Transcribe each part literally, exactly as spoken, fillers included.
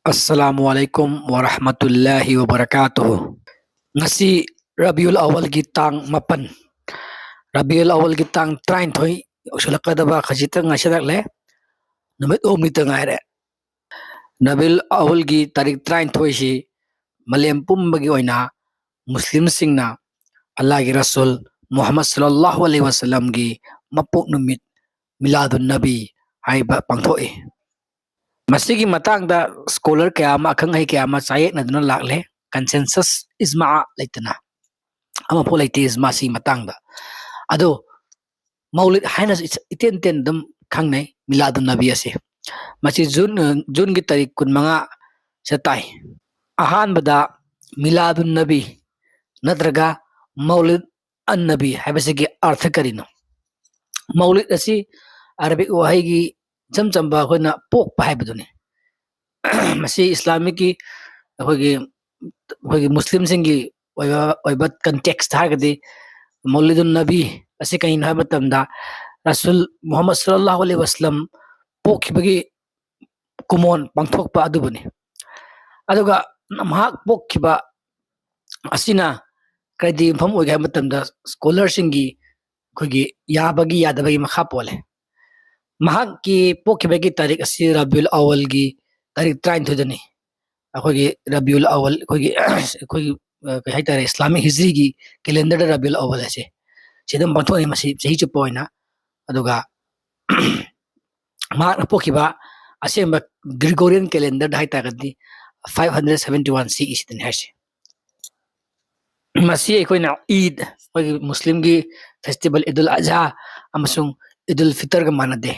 Assalamu alaikum wa rahmatullahi wa barakatuh. Ngasi Rabiul Awalgi tang mapan. Rabiul Awalgi tang tarainthoi ꯌꯧꯁꯤꯜꯂꯛꯀꯗꯕ ꯈꯖꯤꯛꯇ ꯉꯥꯏꯁꯤꯜꯂꯛꯂꯦ꯫ ꯅꯨꯃꯤꯠ ꯑꯍꯨꯝꯅꯤꯇ ꯉꯥꯏꯔꯦ꯫ ꯔꯕꯤꯎꯜ ꯑꯋꯜꯒꯤ ꯇꯥꯔꯤꯛ ꯇꯔꯥꯅꯤꯊꯣꯏꯁꯤ ꯃꯥꯂꯦꯝ ꯄꯨꯝꯕꯒꯤ ꯑꯣꯏꯅ ꯃꯨꯁꯂꯤꯝꯁꯤꯡꯅ ꯑꯜꯂꯥꯍꯒꯤ ꯔꯁꯨꯜ ꯃꯨꯍꯝꯃꯗ ꯁꯜꯂꯜꯂꯥꯍꯨ ꯑꯂꯩꯍꯤ ꯋꯥꯁꯜꯂꯝꯒꯤ ꯃꯄꯣꯛ ꯅꯨꯃꯤꯠ ꯃꯤꯂꯥꯗꯨꯟ ꯅꯕꯤ ꯍꯥꯏꯕ ꯄꯥꯡꯊꯣꯛꯏ꯫ ꯃꯁꯤꯒꯤ ꯃꯇꯥꯡꯗ ꯁ꯭ꯀꯣꯂꯔ ꯀꯌꯥ ꯑꯃ, ꯑꯈꯪ ꯑꯍꯩ ꯀꯌꯥ ꯑꯃ ꯆꯥꯌꯦꯛꯅꯗꯨꯅ ꯂꯥꯛꯂꯦ꯫ ꯀꯟꯁꯦꯟꯁꯁ, ꯏꯖꯃꯥ ꯂꯩꯇꯅ ꯑꯃꯐꯥꯎ ꯂꯩꯇꯦ ꯃꯁꯤꯒꯤ ꯃꯇꯥꯡꯗ꯫ ꯑꯗꯣ ꯃꯧꯂꯤꯗ ꯍꯥꯏꯅꯁꯨ ꯏꯆ-, ꯏꯇꯦꯟ ꯇꯦꯟ ꯑꯗꯨꯝ ꯈꯪꯅꯩ ꯃꯤꯂꯥꯗꯨꯟ ꯅꯕꯤ ꯑꯁꯤ꯫ ꯃꯁꯤ ꯖꯨꯟ, ꯑ, ꯖꯨꯟꯒꯤ ꯇꯥꯔꯤꯛ ꯀꯨꯟꯃꯉꯥ ꯁꯤꯗ ꯇꯥꯏ꯫ ꯑꯍꯥꯟꯕꯗ ꯃꯤꯂꯥꯗꯨꯟ ꯅꯕꯤ ꯅꯠꯇ꯭ꯔꯒ ꯃꯧꯂꯤꯗ ꯑꯟ ꯅꯕꯤ ꯍꯥꯏꯕꯁꯤꯒꯤ ꯑꯔꯊ ꯀꯔꯤꯅꯣ? ꯃꯧꯂꯤꯗ ꯑꯁꯤ ꯑꯔꯕꯤꯛ ꯋꯥꯍꯩꯒꯤ ꯏꯆꯝ ꯆꯝꯕ ꯑꯩꯈꯣꯏꯅ ꯄꯣꯛꯄ ꯍꯥꯏꯕꯗꯨꯅꯤ꯫ ꯃꯁꯤ ꯏꯁꯂꯥꯃꯤꯛꯀꯤ, ꯑꯩꯈꯣꯏꯒꯤ, ꯑꯩꯈꯣꯏꯒꯤ ꯃꯨꯁꯂꯤꯝꯁꯤꯡꯒꯤ ꯑꯣꯏꯕ, ꯑꯣꯏꯕ ꯀꯟꯇꯦꯛꯁꯇ ꯍꯥꯏꯔꯒꯗꯤ ꯃꯧꯂꯤꯗꯨꯟ ꯅꯕꯤ ꯑꯁꯤ ꯀꯩꯅꯣ ꯍꯥꯏꯕ ꯃꯇꯝꯗ ꯔꯁꯨꯜ ꯃꯨꯍꯝꯃꯗ ꯁꯜꯂꯜꯂꯥꯍꯨ ꯑꯂꯩꯍꯤ ꯋꯥꯁꯜꯂꯝ ꯄꯣꯛꯈꯤꯕꯒꯤ ꯀꯨꯃꯣꯟ ꯄꯥꯡꯊꯣꯛꯄ ꯑꯗꯨꯕꯨꯅꯤ꯫ ꯑꯗꯨꯒ ꯃꯍꯥꯛ ꯄꯣꯛꯈꯤꯕ ꯑꯁꯤꯅ ꯀꯔꯤꯗꯤ ꯌꯨꯝꯐꯝ ꯑꯣꯏꯒꯦ ꯍꯥꯏꯕ ꯃꯇꯝꯗ ꯁ꯭ꯀꯣꯂꯔꯁꯤꯡꯒꯤ ꯑꯩꯈꯣꯏꯒꯤ ꯌꯥꯕꯒꯤ ꯌꯥꯗꯕꯒꯤ ꯃꯈꯥ ꯄꯣꯜꯂꯦ꯫ ꯃꯍꯥꯛꯀꯤ ꯄꯣꯛꯈꯤꯕꯒꯤ ꯇꯥꯔꯤꯛ ꯑꯁꯤ ꯔꯕꯤꯎꯜ ꯑꯋꯜꯒꯤ ꯇꯥꯔꯤꯛ ꯇꯔꯥꯅꯤꯊꯣꯏꯗꯅꯤ꯫ ꯑꯩꯈꯣꯏꯒꯤ ꯔꯕꯤꯎꯜ ꯑꯋꯜ, ꯑꯩꯈꯣꯏꯒꯤ, ꯑꯩꯈꯣꯏꯒꯤ, ꯑ, ꯀꯩ ꯍꯥꯏꯇꯥꯔꯦ, ꯏꯁꯂꯥꯃꯤꯛ ꯍꯤꯖ꯭ꯔꯤꯒꯤ ꯀꯦꯂꯦꯟꯗꯔꯗ ꯔꯕꯤꯎꯜ ꯑꯋꯜ ꯍꯥꯏꯁꯦ ꯁꯤ ꯑꯗꯨꯝ ꯄꯥꯡꯊꯣꯛꯅꯩ ꯃꯁꯤ ꯆꯍꯤ ꯆꯨꯞꯄ ꯑꯣꯏꯅ꯫ ꯑꯗꯨꯒ ꯃꯍꯥꯛꯅ ꯄꯣꯛꯈꯤꯕ ꯑꯁꯦꯡꯕ ꯒ꯭ꯔꯤꯒꯣꯔꯤꯌꯟ ꯀꯦꯂꯦꯟꯗꯔꯗ ꯍꯥꯏꯇꯥꯔꯒꯗꯤ ꯐꯥꯏꯚ ꯍꯟꯗ꯭ꯔꯦꯠ ꯁꯚꯦꯟꯇꯤ ꯋꯥꯟ ꯁꯤ ꯏ ꯁꯤꯗꯅꯤ ꯍꯥꯏꯁꯦ꯫ ꯃꯁꯤ ꯑꯩꯈꯣꯏꯅ ꯏꯗ, ꯑꯩꯈꯣꯏꯒꯤ ꯃꯨꯁꯂꯤꯝꯒꯤ ꯐꯦꯁꯇꯤꯚꯦꯜ ꯏꯗꯨꯜ ꯑꯖꯍꯥ ꯑꯃꯁꯨꯡ ꯏꯗꯨꯜ ꯐꯤꯇꯔꯒ ꯃꯥꯟꯅꯗꯦ꯫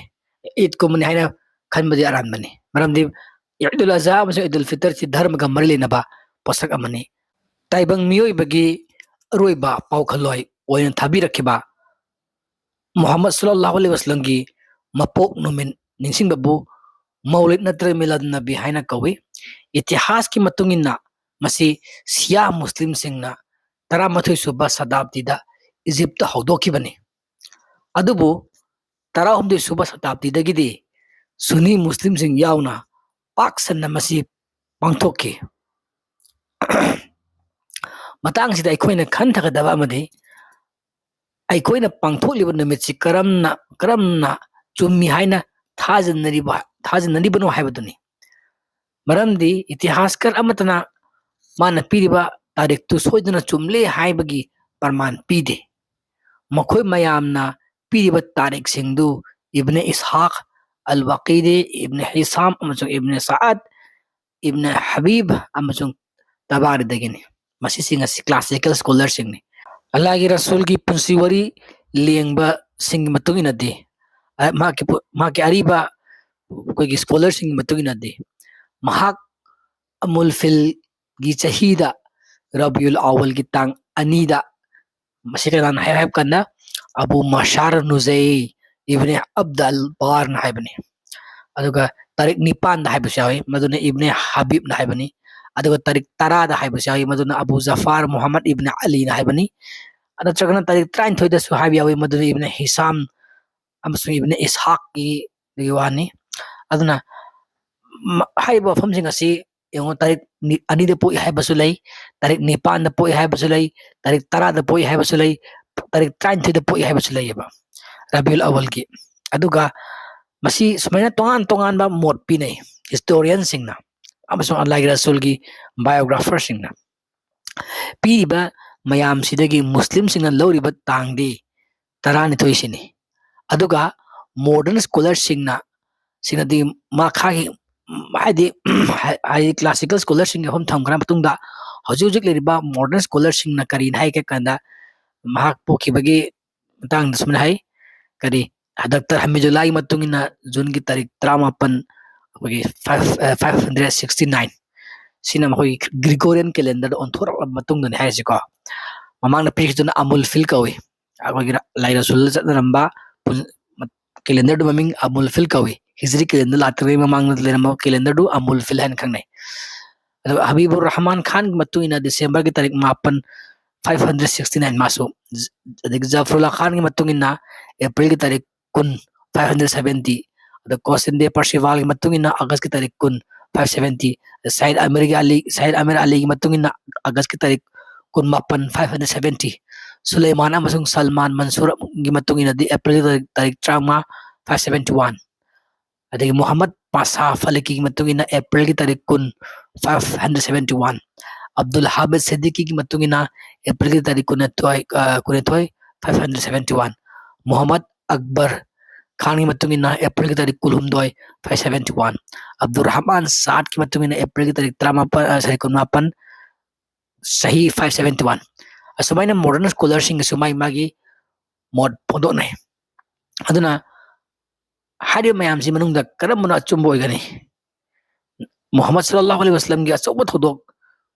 ꯏꯗꯀꯨꯝꯕꯅꯤ ꯍꯥꯏꯅ ꯈꯟꯕꯗꯤ ꯑꯔꯥꯟꯕꯅꯤ꯫ ꯃꯔꯝꯗꯤ ꯏꯗꯨꯜ ꯑꯖꯍꯥ ꯑꯃꯁꯨꯡ ꯏꯗꯨꯜ ꯐꯤꯇꯔꯁꯤ ꯙꯔꯃꯒ ꯃꯔꯤ ꯂꯩꯅꯕ ꯄꯣꯠꯁꯛ ꯑꯃꯅꯤ꯫ ꯇꯥꯏꯕꯪ ꯃꯤꯑꯣꯏꯕꯒꯤ ꯑꯔꯣꯏꯕ ꯄꯥꯎꯈꯜꯂꯣꯏ ꯑꯣꯏꯅ ꯊꯥꯕꯤꯔꯛꯈꯤꯕ ꯃꯨꯍꯝꯃꯗ ꯁꯜꯂꯜꯂꯥꯍꯨ ꯑꯂꯩꯍꯤ ꯋꯥꯁꯜꯂꯝꯒꯤ ꯃꯄꯣꯛ ꯅꯨꯃꯤꯠ ꯅꯤꯡꯁꯤꯡꯕꯕꯨ ꯃꯧꯂꯤꯗ ꯅꯠꯇ꯭ꯔꯒ ꯃꯤꯂꯥꯗꯨꯟ ꯅꯕꯤ ꯍꯥꯏꯅ ꯀꯧꯏ꯫ ꯏꯇꯤꯍꯥꯁꯀꯤ ꯃꯇꯨꯡ ꯏꯟꯅ ꯃꯁꯤ ꯁꯤꯌꯥ ꯃꯨꯁꯂꯤꯝꯁꯤꯡꯅ ꯇꯔꯥꯃꯥꯊꯣꯏ ꯁꯨꯕ ꯁꯇꯥꯕꯗꯤꯗ ꯏꯖꯤꯞꯇ ꯍꯧꯗꯣꯛꯈꯤꯕꯅꯤ꯫ ꯑꯗꯨꯕꯨ ꯇꯔꯥꯍꯨꯝꯗꯣꯏ ꯁꯨꯕ ꯁꯇꯥꯕꯗꯤꯗꯒꯤꯗꯤ ꯁꯨꯟꯅꯤ ꯃꯨꯁꯂꯤꯝꯁꯤꯡ ꯌꯥꯎꯅ ꯄꯥꯛ ꯁꯟꯅ ꯃꯁꯤ ꯄꯥꯡꯊꯣꯛꯈꯤ꯫ ꯃꯇꯥꯡꯁꯤꯗ ꯑꯩꯈꯣꯏꯅ ꯈꯟꯊꯒꯗꯕ ꯑꯃꯗꯤ ꯑꯩꯈꯣꯏꯅ ꯄꯥꯡꯊꯣꯛꯂꯤꯕ ꯅꯨꯃꯤꯠꯁꯤ ꯀꯔꯝꯅ ꯀꯔꯝꯅ ꯆꯨꯝꯃꯤ ꯍꯥꯏꯅ ꯊꯥꯖꯅꯔꯤꯕ ꯊꯥꯖꯅꯔꯤꯕꯅꯣ ꯍꯥꯏꯕꯗꯨꯅꯤ꯫ ꯃꯔꯝꯗꯤ ꯏꯇꯤꯍꯥꯁꯀꯔ ꯑꯃꯠꯇꯅ ꯃꯥꯅ ꯄꯤꯔꯤꯕ ꯇꯥꯔꯤꯛꯇꯨ ꯁꯣꯏꯗꯅ ꯆꯨꯝꯂꯦ ꯍꯥꯏꯕꯒꯤ ꯄ꯭ꯔꯃꯥꯟ ꯄꯤꯗꯦ꯫ ꯃꯈꯣꯏ ꯃꯌꯥꯝꯅ ꯄꯤꯔꯤꯕ ꯇꯥꯔꯤꯛꯁꯤꯡꯗꯨ ꯏꯕꯅ ꯏꯁꯍꯥꯛ ꯑꯜ ꯋꯥꯀꯤꯗꯤ, ꯏꯕꯅ ꯍꯤꯁꯥꯝ ꯑꯃꯁꯨꯡ ꯏꯕꯅ ꯁꯥꯑꯗ, ꯏꯕꯅ ꯍꯕꯤꯕ ꯑꯃꯁꯨꯡ ꯇꯕꯥꯔꯤꯗꯒꯤꯅꯤ꯫ ꯃꯁꯤꯁꯤꯡ ꯑꯁꯤ ꯀ꯭ꯂꯥꯁꯤꯀꯦꯜ ꯁ꯭ꯀꯣꯂꯔꯁꯤꯡꯅꯤ꯫ ꯑꯜꯂꯥꯍꯒꯤ ꯔꯁꯨꯜꯒꯤ ꯄꯨꯟꯁꯤ ꯋꯥꯔꯤ ꯂꯦꯡꯕꯁꯤꯡꯒꯤ ꯃꯇꯨꯡ ꯏꯟꯅꯗꯤ, ꯑ, ꯃꯍꯥꯛꯀꯤ ꯄꯨ-, ꯃꯍꯥꯛꯀꯤ ꯑꯔꯤꯕ ꯑꯩꯈꯣꯏꯒꯤ ꯁ꯭ꯀꯣꯂꯔꯁꯤꯡꯒꯤ ꯃꯇꯨꯡ ꯏꯟꯅꯗꯤ, ꯃꯍꯥꯛ ꯑꯃꯨꯜ ꯐꯤꯜꯒꯤ ꯆꯍꯤꯗ ꯔꯕꯤꯎꯜ ꯑꯋꯜꯒꯤ ꯇꯥꯡ ꯑꯅꯤꯗ, ꯃꯁꯤ ꯀꯅꯥꯅ ꯍꯥꯏ ꯍꯥꯏꯕ ꯀꯥꯟꯗ, ꯑꯕꯨ ꯃꯁꯥꯔ ꯅꯨꯖꯩ ꯏꯕꯅꯦ ꯑꯕꯗꯜ ꯕꯥꯔꯅ ꯍꯥꯏꯕꯅꯤ꯫ ꯑꯗꯨꯒ ꯇꯥꯔꯤꯛ ꯅꯤꯄꯥꯟꯗ ꯍꯥꯏꯕꯁꯨ ꯌꯥꯎꯏ, ꯃꯗꯨꯅ ꯏꯕꯅꯦ ꯍꯕꯤꯕꯅ ꯍꯥꯏꯕꯅꯤ꯫ ꯑꯗꯨꯒ ꯇꯥꯔꯤꯛ ꯇꯔꯥꯗ ꯍꯥꯏꯕꯁꯨ ꯌꯥꯎꯏ, ꯃꯗꯨꯅ ꯑꯕꯨ ꯖꯐꯥꯔ ꯃꯨꯍꯝꯃꯗ ꯏꯕꯅꯦ ꯑꯂꯤꯅ ꯍꯥꯏꯕꯅꯤ꯫ ꯅꯠꯇ꯭ꯔꯒꯅ ꯇꯥꯔꯤꯛ ꯇꯔꯥꯅꯤꯊꯣꯏꯗꯁꯨ ꯍꯥꯏꯕ ꯌꯥꯎꯏ, ꯃꯗꯨꯅ ꯏꯕꯅꯦ ꯍꯤꯁꯥꯝ ꯑꯃꯁꯨꯡ ꯏꯕꯅꯦ ꯏꯁꯍꯥꯛꯀꯤ ꯋꯥꯅꯤ꯫ ꯑꯗꯨꯅ ꯃ-, ꯍꯥꯏꯔꯤꯕ ꯋꯥꯐꯝꯁꯤꯡ ꯑꯁꯤ ꯌꯦꯡꯉꯨ, ꯇꯥꯔꯤꯛ ꯅꯤ-, ꯑꯅꯤꯗ ꯄꯣꯛꯏ ꯍꯥꯏꯕꯁꯨ ꯂꯩ, ꯇꯥꯔꯤꯛ ꯅꯤꯄꯥꯟꯗ ꯄꯣꯛꯏ ꯍꯥꯏꯕꯁꯨ ꯂꯩ, ꯇꯥꯔꯤꯛ ꯇꯔꯥꯗ ꯄꯣꯛꯏ ꯍꯥꯏꯕꯁꯨ ꯂꯩ, ꯇꯥꯔꯤꯛ ꯇꯔꯥꯅꯤꯊꯣꯏꯗ ꯄꯣꯛꯏ ꯍꯥꯏꯕꯁꯨ ꯂꯩꯌꯦꯕ, ꯔꯕꯤꯎꯜ ꯑꯋꯜꯒꯤ꯫ ꯑꯗꯨꯒ ꯃꯁꯤ ꯁꯨꯃꯥꯏꯅ ꯇꯣꯉꯥꯟ ꯇꯣꯉꯥꯟꯕ ꯃꯣꯠ ꯄꯤꯅꯩ ꯍꯤꯁꯇꯣꯔꯤꯌꯟꯁꯤꯡꯅ ꯑꯃꯁꯨꯡ ꯑꯜꯂꯥꯍꯒꯤ ꯔꯁꯨꯜꯒꯤ ꯕꯥꯏꯑꯣꯒ꯭ꯔꯥꯐꯔꯁꯤꯡꯅ꯫ ꯄꯤꯔꯤꯕ ꯃꯌꯥꯝꯁꯤꯗꯒꯤ ꯃꯨꯁꯂꯤꯝꯁꯤꯡꯅ ꯂꯧꯔꯤꯕ ꯇꯥꯡꯗꯤ ꯇꯔꯥꯅꯤꯊꯣꯏꯁꯤꯅꯤ꯫ ꯑꯗꯨꯒ ꯃꯣꯗꯔꯟ ꯁ꯭ꯀꯣꯂꯔꯁꯤꯡꯅ, ꯁꯤꯅꯗꯤ ꯃꯈꯥꯒꯤ, ꯍꯥꯏꯗꯤ, ꯍꯥꯏꯗꯤ ꯀ꯭ꯂꯥꯁꯤꯀꯦꯜ ꯁ꯭ꯀꯣꯂꯔꯁꯤꯡꯒꯤ ꯃꯐꯝ ꯊꯝꯈ꯭ꯔ ꯃꯇꯨꯡꯗ, ꯍꯧꯖꯤꯛ ꯍꯧꯖꯤꯛ ꯂꯩꯔꯤꯕ ꯃꯣꯗꯔꯟ ꯁ꯭ꯀꯣꯂꯔꯁꯤꯡꯅ ꯀꯔꯤꯅ ꯍꯥꯏꯒꯦ ꯀꯥꯟꯗ, ꯃꯍꯥꯛ ꯄꯣꯛꯈꯤꯕꯒꯤ ꯃꯇꯥꯡꯗ ꯁꯨꯃꯥꯏꯅ ꯍꯥꯏ, ꯀꯔꯤ, ꯗꯥꯛꯇꯔ ꯍꯃꯤꯗꯨꯜꯂꯥꯒꯤ ꯃꯇꯨꯡ ꯏꯟꯅ ꯖꯨꯟꯒꯤ ꯇꯥꯔꯤꯛ ꯇꯔꯥꯃꯥꯄꯟ, ꯑꯩꯈꯣꯏꯒꯤ five, ꯑ, five hundred sixty nine, ꯁꯤꯅ ꯃꯈꯣꯏꯒꯤ ꯒ꯭ꯔꯤꯒꯣꯔꯤꯌꯟ ꯀꯦꯂꯦꯟꯗꯔꯗ ꯑꯣꯟꯊꯣꯔꯛꯂꯕ ꯃꯇꯨꯡꯗꯅꯤ ꯍꯥꯏꯔꯤꯁꯤꯀꯣ꯫ ꯃꯃꯥꯡꯗ ꯄꯤꯔꯤꯗꯨꯅ ꯑꯃꯨꯜ ꯐꯤꯜ ꯀꯧꯏ꯫ ꯑꯩꯈꯣꯏꯒꯤ ꯂꯥꯏ ꯔꯁꯨꯜꯗ ꯆꯠꯅꯔꯝꯕ ꯄꯨꯟ-, ꯀꯦꯂꯦꯟꯗꯔꯗꯨ ꯃꯃꯤꯡ ꯑꯃꯨꯜ ꯐꯤꯜ ꯀꯧꯏ꯫ ꯍꯤꯖ꯭ꯔꯤ ꯀꯦꯂꯦꯟꯗꯔ ꯂꯥꯛꯇ꯭ꯔꯤꯉꯩ ꯃꯃꯥꯡꯗ ꯂꯩꯔꯝꯕ ꯀꯦꯂꯦꯟꯗꯔꯗꯨ ꯑꯃꯨꯜ ꯐꯤꯜ ꯍꯥꯏꯅ ꯈꯪꯅꯩ꯫ ꯑꯗꯨꯒ ꯍꯕꯤꯕꯨꯔ ꯔꯍꯃꯥꯟ ꯈꯥꯟꯒꯤ ꯃꯇꯨꯡ ꯏꯟꯅ ꯗꯤꯁꯦꯝꯕꯔꯒꯤ ꯇꯥꯔꯤꯛ ꯃꯥꯄꯟ, five hundred sixty nine, ꯃꯥꯁꯨ, ꯑꯗꯒꯤ ꯖꯐꯔꯨꯜꯂꯥ ꯈꯥꯟꯒꯤ ꯃꯇꯨꯡ ꯏꯟꯅ ꯑꯦꯄ꯭ꯔꯤꯜꯒꯤ ꯇꯥꯔꯤꯛ ꯀꯨꯟ, five hundred seventy, ꯑꯗ ꯀꯣꯁꯤꯟꯗꯦ ꯄꯥꯔꯁꯤꯚꯥꯜꯒꯤ ꯃꯇꯨꯡ ꯏꯟꯅ ꯑꯥꯒꯁꯀꯤ ꯇꯥꯔꯤꯛ ꯀꯨꯟ, five seventy. ꯁꯌꯤꯗ ꯑꯃꯤꯔꯒꯤ ꯑꯂꯤ, ꯁꯌꯤꯗ ꯑꯃꯤꯔ ꯑꯂꯤꯒꯤ ꯃꯇꯨꯡ ꯏꯟꯅ ꯑꯥꯒꯁꯀꯤ ꯇꯥꯔꯤꯛ ꯀꯨꯟꯃꯥꯄꯟ, five hundred seventy. ꯁꯨꯂꯩꯃꯥꯟ ꯑꯃꯁꯨꯡ ꯁꯜꯃꯥꯟ ꯃꯟꯁꯨꯔꯒꯤ ꯃꯇꯨꯡ ꯏꯟꯅꯗꯤ ꯑꯦꯄ꯭ꯔꯤꯜꯒꯤ ꯇꯥꯔꯤꯛ, ꯇꯥꯔꯤꯛ ꯇꯔꯥꯃꯉꯥ, five seventy one. ꯑꯗꯒꯤ ꯃꯨꯍꯝꯃꯗ ꯄꯥꯁꯥ ꯐꯂꯤꯀꯤꯒꯤ ꯃꯇꯨꯡ ꯏꯟꯅ ꯑꯦꯄ꯭ꯔꯤꯜꯒꯤ ꯇꯥꯔꯤꯛ ꯀꯨꯟ, five hundred seventy one. Abdul Hamid ꯁꯤꯗꯤꯀꯤꯒꯤ ꯃꯇꯨꯡ ꯏꯟꯅ ꯑꯦꯄ꯭ꯔꯤꯜꯒꯤ ꯇꯥꯔꯤꯛ ꯀꯨꯟꯅꯤꯊꯣꯏ, ꯑ, ꯀꯨꯟꯅꯤꯊꯣꯏ, five hundred seventy one. ꯃꯨꯍꯝꯃꯗ ꯑꯛꯕꯔ ꯈꯥꯟꯒꯤ ꯃꯇꯨꯡ ꯏꯟꯅ ꯑꯦꯄ꯭ꯔꯤꯜꯒꯤ ꯇꯥꯔꯤꯛ ꯀꯨꯟꯍꯨꯝꯗꯣꯏ, five seventy one. Abdul Rahman ꯁꯥꯗꯀꯤ ꯃꯇꯨꯡ ꯏꯟꯅ ꯑꯦꯄ꯭ꯔꯤꯜꯒꯤ ꯇꯥꯔꯤꯛ ꯇꯔꯥꯃꯥꯄꯟ, ꯑ, sorry, ꯀꯨꯟꯃꯥꯄꯟ, ꯆꯍꯤ five seventy one. ꯑꯁꯨꯃꯥꯏꯅ modern scholarꯁꯤꯡꯒꯁꯨ ꯃꯥꯒꯤ ꯃꯥꯒꯤ ꯃꯣꯠ ꯐꯣꯡꯗꯣꯛꯅꯩ꯫ ꯑꯗꯨꯅ ꯍꯥꯏꯔꯤꯕ ꯃꯌꯥꯝꯁꯤ ꯃꯅꯨꯡꯗ ꯀꯔꯝꯕꯅ ꯑꯆꯨꯝꯕ ꯑꯣꯏꯒꯅꯤ? ꯃꯨꯍꯝꯃꯗ ꯁꯜꯂꯜꯂꯥꯍꯨ ꯑꯂꯩꯍꯤ ꯋꯁꯜꯂꯝꯒꯤ ꯑꯆꯧꯕ ꯊꯧꯗꯣꯛ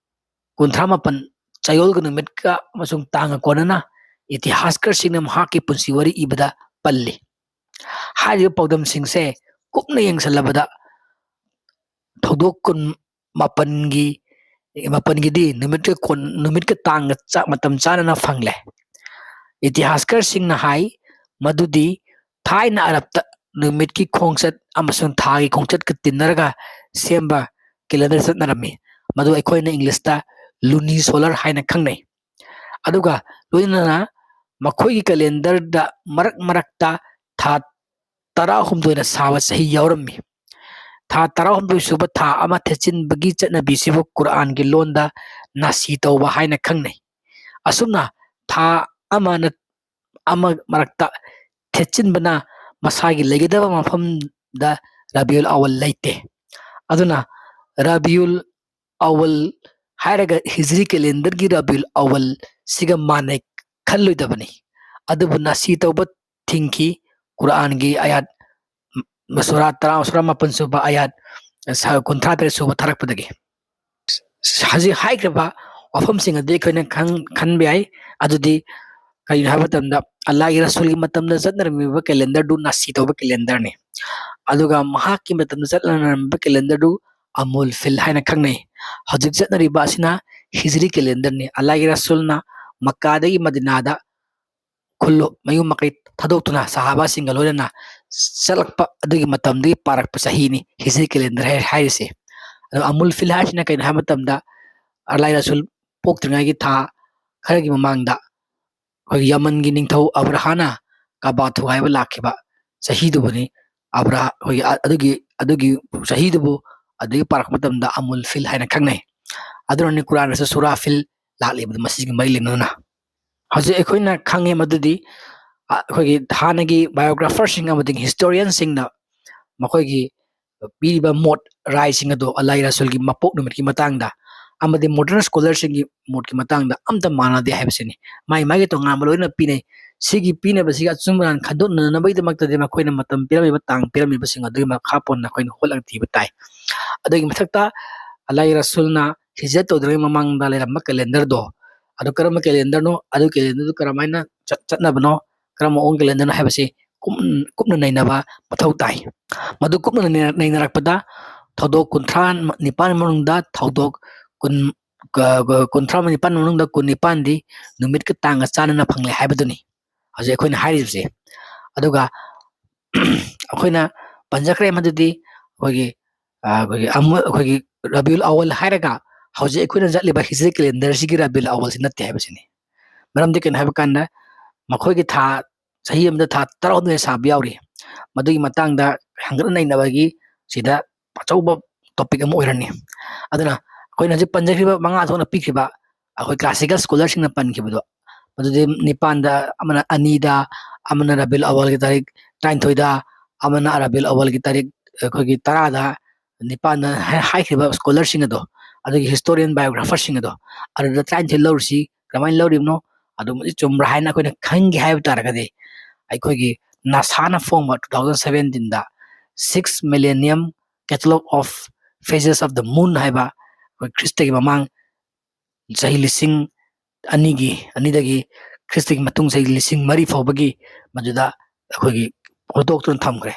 ꯀꯨꯟꯊ꯭ꯔꯥ ꯃꯥꯄꯟ, ꯆꯌꯣꯜꯒ ꯅꯨꯃꯤꯠꯀ ꯑꯃꯁꯨꯡ ꯇꯥꯡꯒ ꯀꯣꯟꯅꯅ ꯏꯇꯤꯍꯥꯁꯀꯔꯁꯤꯡꯅ ꯃꯍꯥꯛꯀꯤ ꯄꯨꯟꯁꯤ ꯋꯥꯔꯤ ꯏꯕꯗ ꯄꯜꯂꯤ꯫ ꯍꯥꯏꯔꯤꯕ ꯄꯥꯎꯗꯝꯁꯤꯡꯁꯦ ꯀꯨꯞꯅ ꯌꯦꯡꯁꯤꯜꯂꯕꯗ ꯊꯧꯗꯣꯛ ꯀꯨꯟ ꯃꯥꯄꯟꯒꯤ, ꯃꯥꯄꯟꯒꯤꯗꯤ ꯅꯨꯃꯤꯠꯀ ꯀꯣꯟ-, ꯅꯨꯃꯤꯠꯀ ꯇꯥꯡꯒ ꯆꯥ-, ꯃꯇꯝ ꯆꯥꯅꯅ ꯐꯪꯂꯦ꯫ ꯏꯇꯤꯍꯥꯁꯀꯔꯁꯤꯡꯅ ꯍꯥꯏ ꯃꯗꯨꯗꯤ ꯊꯥꯏꯅ ꯑꯔꯕꯇ ꯅꯨꯃꯤꯠꯀꯤ ꯈꯣꯡꯆꯠ ꯑꯃꯁꯨꯡ ꯊꯥꯒꯤ ꯈꯣꯡꯆꯠꯀ ꯇꯤꯟꯅꯔꯒ ꯁꯦꯝꯕ calendar ꯆꯠꯅꯔꯝꯃꯤ꯫ ꯃꯗꯨ ꯑꯩꯈꯣꯏꯅ ꯏꯪꯂꯤꯁꯇ lunisolar ꯍꯥꯏꯅ ꯈꯪꯅꯩ꯫ ꯑꯗꯨꯒ ꯂꯣꯏꯅꯅ ꯃꯈꯣꯏꯒꯤ calendarꯗ ꯃꯔꯛ ꯃꯔꯛꯇ ꯊꯥ ꯇꯔꯥꯍꯨꯝꯗꯣꯏꯅ ꯁꯥꯕ ꯆꯍꯤ ꯌꯥꯎꯔꯝꯃꯤ꯫ ꯊꯥ ꯇꯔꯥꯍꯨꯝꯗꯣꯏ ꯁꯨꯕ ꯊꯥ ꯑꯃ ꯊꯦꯠꯆꯤꯟꯕꯒꯤ ꯆꯠꯅꯕꯤꯁꯤꯕꯨ ꯀꯨꯔꯥꯟꯒꯤ ꯂꯣꯟꯗ ꯅꯥꯁꯤ ꯇꯧꯕ ꯍꯥꯏꯅ ꯈꯪꯅꯩ꯫ ꯑꯁꯨꯝꯅ ꯊꯥ ꯑꯃꯅ ꯑꯃ ꯃꯔꯛꯇ ꯊꯦꯠꯆꯤꯟꯕꯅ ꯃꯁꯥꯒꯤ ꯂꯩꯒꯗꯕ ꯃꯐꯝꯗ ꯔꯕꯤꯎꯜ ꯑꯋꯜ ꯂꯩꯇꯦ꯫ ꯑꯗꯨꯅ ꯔꯕꯤꯎꯜ ꯑꯋꯜ ꯍꯥꯏꯔꯒ ꯍꯤꯖ꯭ꯔꯤ calendarꯒꯤ ꯔꯕꯤꯎꯜ ꯑꯋꯜꯁꯤꯒ ꯃꯥꯟꯅꯩ ꯈꯜꯂꯣꯏꯗꯕꯅꯤ꯫ ꯑꯗꯨꯕꯨ ꯅꯥꯁꯤ ꯇꯧꯕ ꯊꯤꯡꯈꯤ꯫ ꯀꯨꯔꯥꯟꯒꯤ ꯑꯌꯥꯠ ꯁꯨꯔꯥ ꯇꯔꯥ, ꯁꯨꯔꯥ ꯃꯥꯄꯟ ꯁꯨꯕ ꯑꯌꯥꯠ ꯁ-, ꯀꯨꯟꯊ꯭ꯔꯥ ꯇꯔꯦꯠ ꯁꯨꯕ ꯊꯥꯔꯛꯄꯗꯒꯤ꯫ ꯍꯧꯖꯤꯛ ꯍꯥꯏꯈ꯭ꯔꯤꯕ ꯋꯥꯐꯝꯁꯤꯡ ꯑꯗꯨ ꯑꯩꯈꯣꯏꯅ ꯈꯪ-, ꯈꯟꯕ ꯌꯥꯏ꯫ ꯑꯗꯨꯗꯤ ꯀꯔꯤꯅꯣ ꯍꯥꯏꯕ ꯃꯇꯝꯗ, ꯑꯜꯂꯥꯍꯒꯤ ꯔꯁꯨꯜꯒꯤ ꯃꯇꯝꯗ ꯆꯠꯅꯔꯝꯃꯤꯕ calendarꯗꯨ ꯅꯥꯁꯤ ꯇꯧꯕ calendarꯅꯤ꯫ ꯑꯗꯨꯒ ꯃꯍꯥꯛꯀꯤ ꯃꯇꯝꯗ ꯆꯠꯅꯔꯝꯃꯤꯕ calendarꯗꯨ ꯑꯃꯨꯜ ꯐꯤꯜ ꯍꯥꯏꯅ ꯈꯪꯅꯩ꯫ ꯍꯧꯖꯤꯛ ꯆꯠꯅꯔꯤꯕ ꯑꯁꯤꯅ ꯍꯤꯖ꯭ꯔꯤ calendarꯅꯤ꯫ ꯑꯜꯂꯥꯍꯒꯤ ꯔꯁꯨꯜꯅ ꯃꯛꯀꯥꯗꯒꯤ ꯃꯗꯤꯅꯥꯗ ꯈꯨꯜꯂꯨ ꯃꯌꯨꯝ ꯃꯀꯩ ꯊꯥꯗꯣꯛꯇꯨꯅ ꯁꯍꯥꯕꯥꯁꯤꯡꯒ ꯂꯣꯏꯅꯅ ꯆꯠꯂꯛꯄ ꯑꯗꯨꯒꯤ ꯃꯇꯝꯗꯒꯤ ꯄꯥꯔꯛꯄ ꯆꯍꯤꯅꯤ ꯍꯤꯖ꯭ꯔꯤ calendarꯍꯥꯏ-, ꯍꯥꯏꯔꯤꯁꯦ꯫ ꯑꯗꯣ ꯑꯃꯨꯜ ꯐꯤꯜ ꯍꯥꯏꯁꯤꯅ ꯀꯩꯅꯣ ꯍꯥꯏꯕ ꯃꯇꯝꯗ, ꯑꯂꯥꯏ ꯔꯁꯨꯜ ꯄꯣꯛꯇ꯭ꯔꯤꯉꯩꯒꯤ ꯊꯥ ꯈꯔꯒꯤ ꯃꯃꯥꯡꯗ ꯑꯩꯈꯣꯏꯒꯤ ꯌꯃꯟꯒꯤ ꯅꯤꯡꯊꯧ ꯑꯕ꯭ꯔꯍꯥꯅ ꯀꯥꯕꯥ ꯊꯨꯒꯥꯏꯕ ꯂꯥꯛꯈꯤꯕ ꯆꯍꯤꯗꯨꯕꯨꯅꯤ꯫ ꯑꯕ꯭ꯔꯥ ꯑꯩꯈꯣꯏꯒꯤ ꯑ-, ꯑꯗꯨꯒꯤ, ꯑꯗꯨꯒꯤ ꯆꯍꯤꯗꯨꯕꯨ ꯑꯗꯨꯒꯤ ꯄꯥꯔꯛꯄ ꯃꯇꯝꯗ ꯑꯃꯨꯜ ꯐꯤꯜ ꯍꯥꯏꯅ ꯈꯪꯅꯩ꯫ ꯑꯗꯨꯅꯅꯤ ꯀꯨꯔꯥꯟꯗꯁꯨ ꯁꯨꯔꯥ ꯐꯤꯜ ꯂꯥꯛꯂꯤꯕꯗꯨ ꯃꯁꯤꯒꯤ ꯃꯔꯤ ꯂꯩꯅꯅ꯫ ꯍꯧꯖꯤꯛ ꯑꯩꯈꯣꯏꯅ ꯈꯪꯉꯦ ꯃꯗꯨꯗꯤ, ꯑ, ꯑꯩꯈꯣꯏꯒꯤ ꯍꯥꯟꯅꯒꯤ ꯕꯥꯏꯑꯣꯒ꯭ꯔꯥꯐꯔꯁꯤꯡ ꯑꯃꯗꯤ ꯍꯤꯁꯇꯣꯔꯤꯌꯟꯁꯤꯡꯅ ꯃꯈꯣꯏꯒꯤ ꯄꯤꯔꯤꯕ ꯃꯣꯠ ꯔꯥꯏꯁꯤꯡ ꯑꯗꯣ ꯑꯂꯥꯏ ꯔꯁꯨꯜꯒꯤ ꯃꯄꯣꯛ ꯅꯨꯃꯤꯠꯀꯤ ꯃꯇꯥꯡꯗ ꯑꯃꯗꯤ ꯃꯣꯗꯔꯟ ꯁ꯭ꯀꯣꯂꯔꯁꯤꯡꯒꯤ ꯃꯣꯠꯀꯤ ꯃꯇꯥꯡꯗ ꯑꯝꯇ ꯃꯥꯟꯅꯗꯦ ꯍꯥꯏꯕꯁꯤꯅꯤ꯫ ꯃꯥꯏ ꯃꯥꯏꯒꯤ ꯇꯣꯉꯥꯟꯕ ꯂꯣꯏꯅ ꯄꯤꯅꯩ꯫ ꯁꯤꯒꯤ ꯄꯤꯅꯕꯁꯤꯒꯤ ꯑꯆꯨꯝ ꯑꯔꯥꯟ ꯈꯟꯗꯣꯛꯅꯅꯕꯒꯤꯗꯃꯛꯇꯗꯤ ꯃꯈꯣꯏꯅ ꯃꯇꯝ ꯄꯤꯔꯝꯃꯤꯕ, ꯇꯥꯡ ꯄꯤꯔꯝꯃꯤꯕꯁꯤꯡ ꯑꯗꯨꯒꯤ ꯃꯈꯥ ꯄꯣꯟꯅ ꯑꯩꯈꯣꯏꯅ ꯍꯣꯠꯂꯒ ꯊꯤꯕ ꯇꯥꯏ꯫ ꯑꯗꯨꯒꯤ ꯃꯊꯛꯇ ꯑꯂꯥꯏ ꯔꯁꯨꯜꯅ ꯍꯤꯖꯔꯠ ꯇꯧꯗ꯭ꯔꯤꯉꯩ ꯃꯃꯥꯡꯗ ꯂꯩꯔꯝꯕ ꯀꯦꯂꯦꯟꯗꯔꯗꯣ, ꯑꯗꯨ ꯀꯔꯝꯕ ꯀꯦꯂꯦꯟꯗꯔꯅꯣ, ꯑꯗꯨ ꯀꯦꯂꯦꯟꯗꯔꯗꯨ ꯀꯔꯝꯍꯥꯏꯅ ꯆꯠ-, ꯆꯠꯅꯕꯅꯣ, ꯀꯔꯝꯕ ꯃꯑꯣꯡ ꯀꯦꯂꯦꯟꯗꯔꯅꯣ ꯍꯥꯏꯕꯁꯤ ꯀꯨꯞ-, ꯀꯨꯞꯅ ꯅꯩꯅꯕ ꯃꯊꯧ ꯇꯥꯏ꯫ ꯃꯗꯨ ꯀꯨꯞꯅ ꯅꯩꯅ-, ꯅꯩꯅꯔꯛꯄꯗ ꯊꯧꯗꯣꯛ ꯀꯨꯟꯊ꯭ꯔꯥ ꯅꯤꯄꯥꯟ ꯃꯅꯨꯡꯗ ꯊꯧꯗꯣꯛ ꯀꯨꯟ, ꯀ-, ꯀ-, ꯀꯨꯟꯊ꯭ꯔꯥ ꯅꯤꯄꯥꯟ ꯃꯅꯨꯡꯗ ꯀꯨꯟ ꯅꯤꯄꯥꯟꯗꯤ ꯅꯨꯃꯤꯠꯀ ꯇꯥꯡꯒ ꯆꯥꯟꯅꯅ ꯐꯪꯂꯦ ꯍꯥꯏꯕꯗꯨꯅꯤ ꯍꯧꯖꯤꯛ ꯑꯩꯈꯣꯏꯅ ꯍꯥꯏꯔꯤꯕꯁꯦ꯫ ꯑꯗꯨꯒ ꯑꯩꯈꯣꯏꯅ ꯄꯟꯖꯈ꯭ꯔꯦ ꯃꯗꯨꯗꯤ ꯑꯩꯈꯣꯏꯒꯤ, ꯑ, ꯑꯩꯈꯣꯏꯒꯤ ꯑꯃ-, ꯑꯩꯈꯣꯏꯒꯤ ꯔꯕꯤꯎꯜ ꯑꯋꯜ ꯍꯥꯏꯔꯒ ꯍꯧꯖꯤꯛ ꯑꯩꯈꯣꯏꯅ ꯆꯠꯂꯤꯕ ꯍꯤꯖꯔꯤ ꯀꯦꯂꯦꯟꯗꯔꯁꯤꯒꯤ ꯔꯕꯤꯎꯜ ꯑꯋꯜꯁꯤ ꯅꯠꯇꯦ ꯍꯥꯏꯕꯁꯤꯅꯤ꯫ ꯃꯔꯝꯗꯤ ꯀꯩꯅꯣ ꯍꯥꯏꯕ ꯀꯥꯟꯗ ꯃꯈꯣꯏꯒꯤ ꯊꯥ, ꯆꯍꯤ ꯑꯃꯗ ꯊꯥ ꯇꯔꯥꯍꯨꯝꯗꯣꯏ ꯁꯥꯕ ꯌꯥꯎꯔꯤ꯫ ꯃꯗꯨꯒꯤ ꯃꯇꯥꯡꯗ ꯍꯪꯒꯠꯅ ꯅꯩꯅꯕꯒꯤ ꯁꯤꯗ ꯑꯆꯧꯕ ꯇꯣꯄꯤꯛ ꯑꯃ ꯑꯣꯏꯔꯅꯤ꯫ ꯑꯗꯨꯅ ꯑꯩꯈꯣꯏꯅ ꯍꯧꯖꯤꯛ ꯄꯟꯖꯈ꯭ꯔꯤꯕ ꯃꯉꯥ ꯊꯣꯛꯅ ꯄꯤꯈ꯭ꯔꯤꯕ ꯑꯩꯈꯣꯏ ꯀ꯭ꯂꯥꯁꯤꯀꯦꯜ ꯁ꯭ꯀꯣꯂꯔꯁꯤꯡꯅ ꯄꯟꯈꯤꯕꯗꯣ, ꯃꯗꯨꯗꯤ ꯅꯤꯄꯥꯟꯗ, ꯑꯃꯅ ꯑꯅꯤꯗ, ꯑꯃꯅ ꯔꯕꯤꯎꯜ ꯑꯋꯜꯒꯤ ꯇꯥꯔꯤꯛ ꯇꯔꯥꯅꯤꯊꯣꯏꯗ, ꯑꯃꯅ ꯔꯕꯤꯎꯜ ꯑꯋꯜꯒꯤ ꯇꯥꯔꯤꯛ ꯑꯩꯈꯣꯏꯒꯤ ꯇꯔꯥꯗ, ꯅꯤꯄꯥꯟꯗ ꯍꯥꯏ-, ꯍꯥꯏꯈ꯭ꯔꯤꯕ ꯁ꯭ꯀꯣꯂꯔꯁꯤꯡ ꯑꯗꯣ, ꯑꯗꯨꯒꯤ ꯍꯤꯁꯇꯣꯔꯤꯌꯟ ꯕꯥꯏꯑꯣꯒ꯭ꯔꯥꯐꯔꯁꯤꯡ ꯑꯗꯣ, ꯑꯗꯨꯗ ꯇꯔꯥꯅꯤꯊꯣꯏ ꯂꯧꯔꯤꯁꯤ ꯀꯃꯥꯏꯅ ꯂꯧꯔꯤꯕꯅꯣ, ꯑꯗꯨꯃꯗꯤ ꯆꯨꯝꯕ꯭ꯔꯥ ꯍꯥꯏꯅ ꯑꯩꯈꯣꯏꯅ ꯈꯪꯒꯦ ꯍꯥꯏꯕ ꯇꯥꯔꯒꯗꯤ, ꯑꯩꯈꯣꯏꯒꯤ ꯅꯥꯁꯥꯅ ꯐꯣꯡꯕ two thousand seventeenꯗ Six Millennium Catalogue of Phases of the Moon ꯍꯥꯏꯕ ꯑꯩꯈꯣꯏ ꯈ꯭ꯔꯤꯁꯇꯒꯤ ꯃꯃꯥꯡ ꯆꯍꯤ ꯂꯤꯁꯤꯡ ꯑꯅꯤꯒꯤ, ꯑꯅꯤꯗꯒꯤ ꯈ꯭ꯔꯤꯁꯇꯒꯤ ꯃꯇꯨꯡ ꯆꯍꯤ ꯂꯤꯁꯤꯡ ꯃꯔꯤ ꯐꯥꯎꯕꯒꯤ ꯃꯗꯨꯗ ꯑꯩꯈꯣꯏꯒꯤ ꯍꯧꯗꯣꯛꯇꯨꯅ ꯊꯝꯈ꯭ꯔꯦ꯫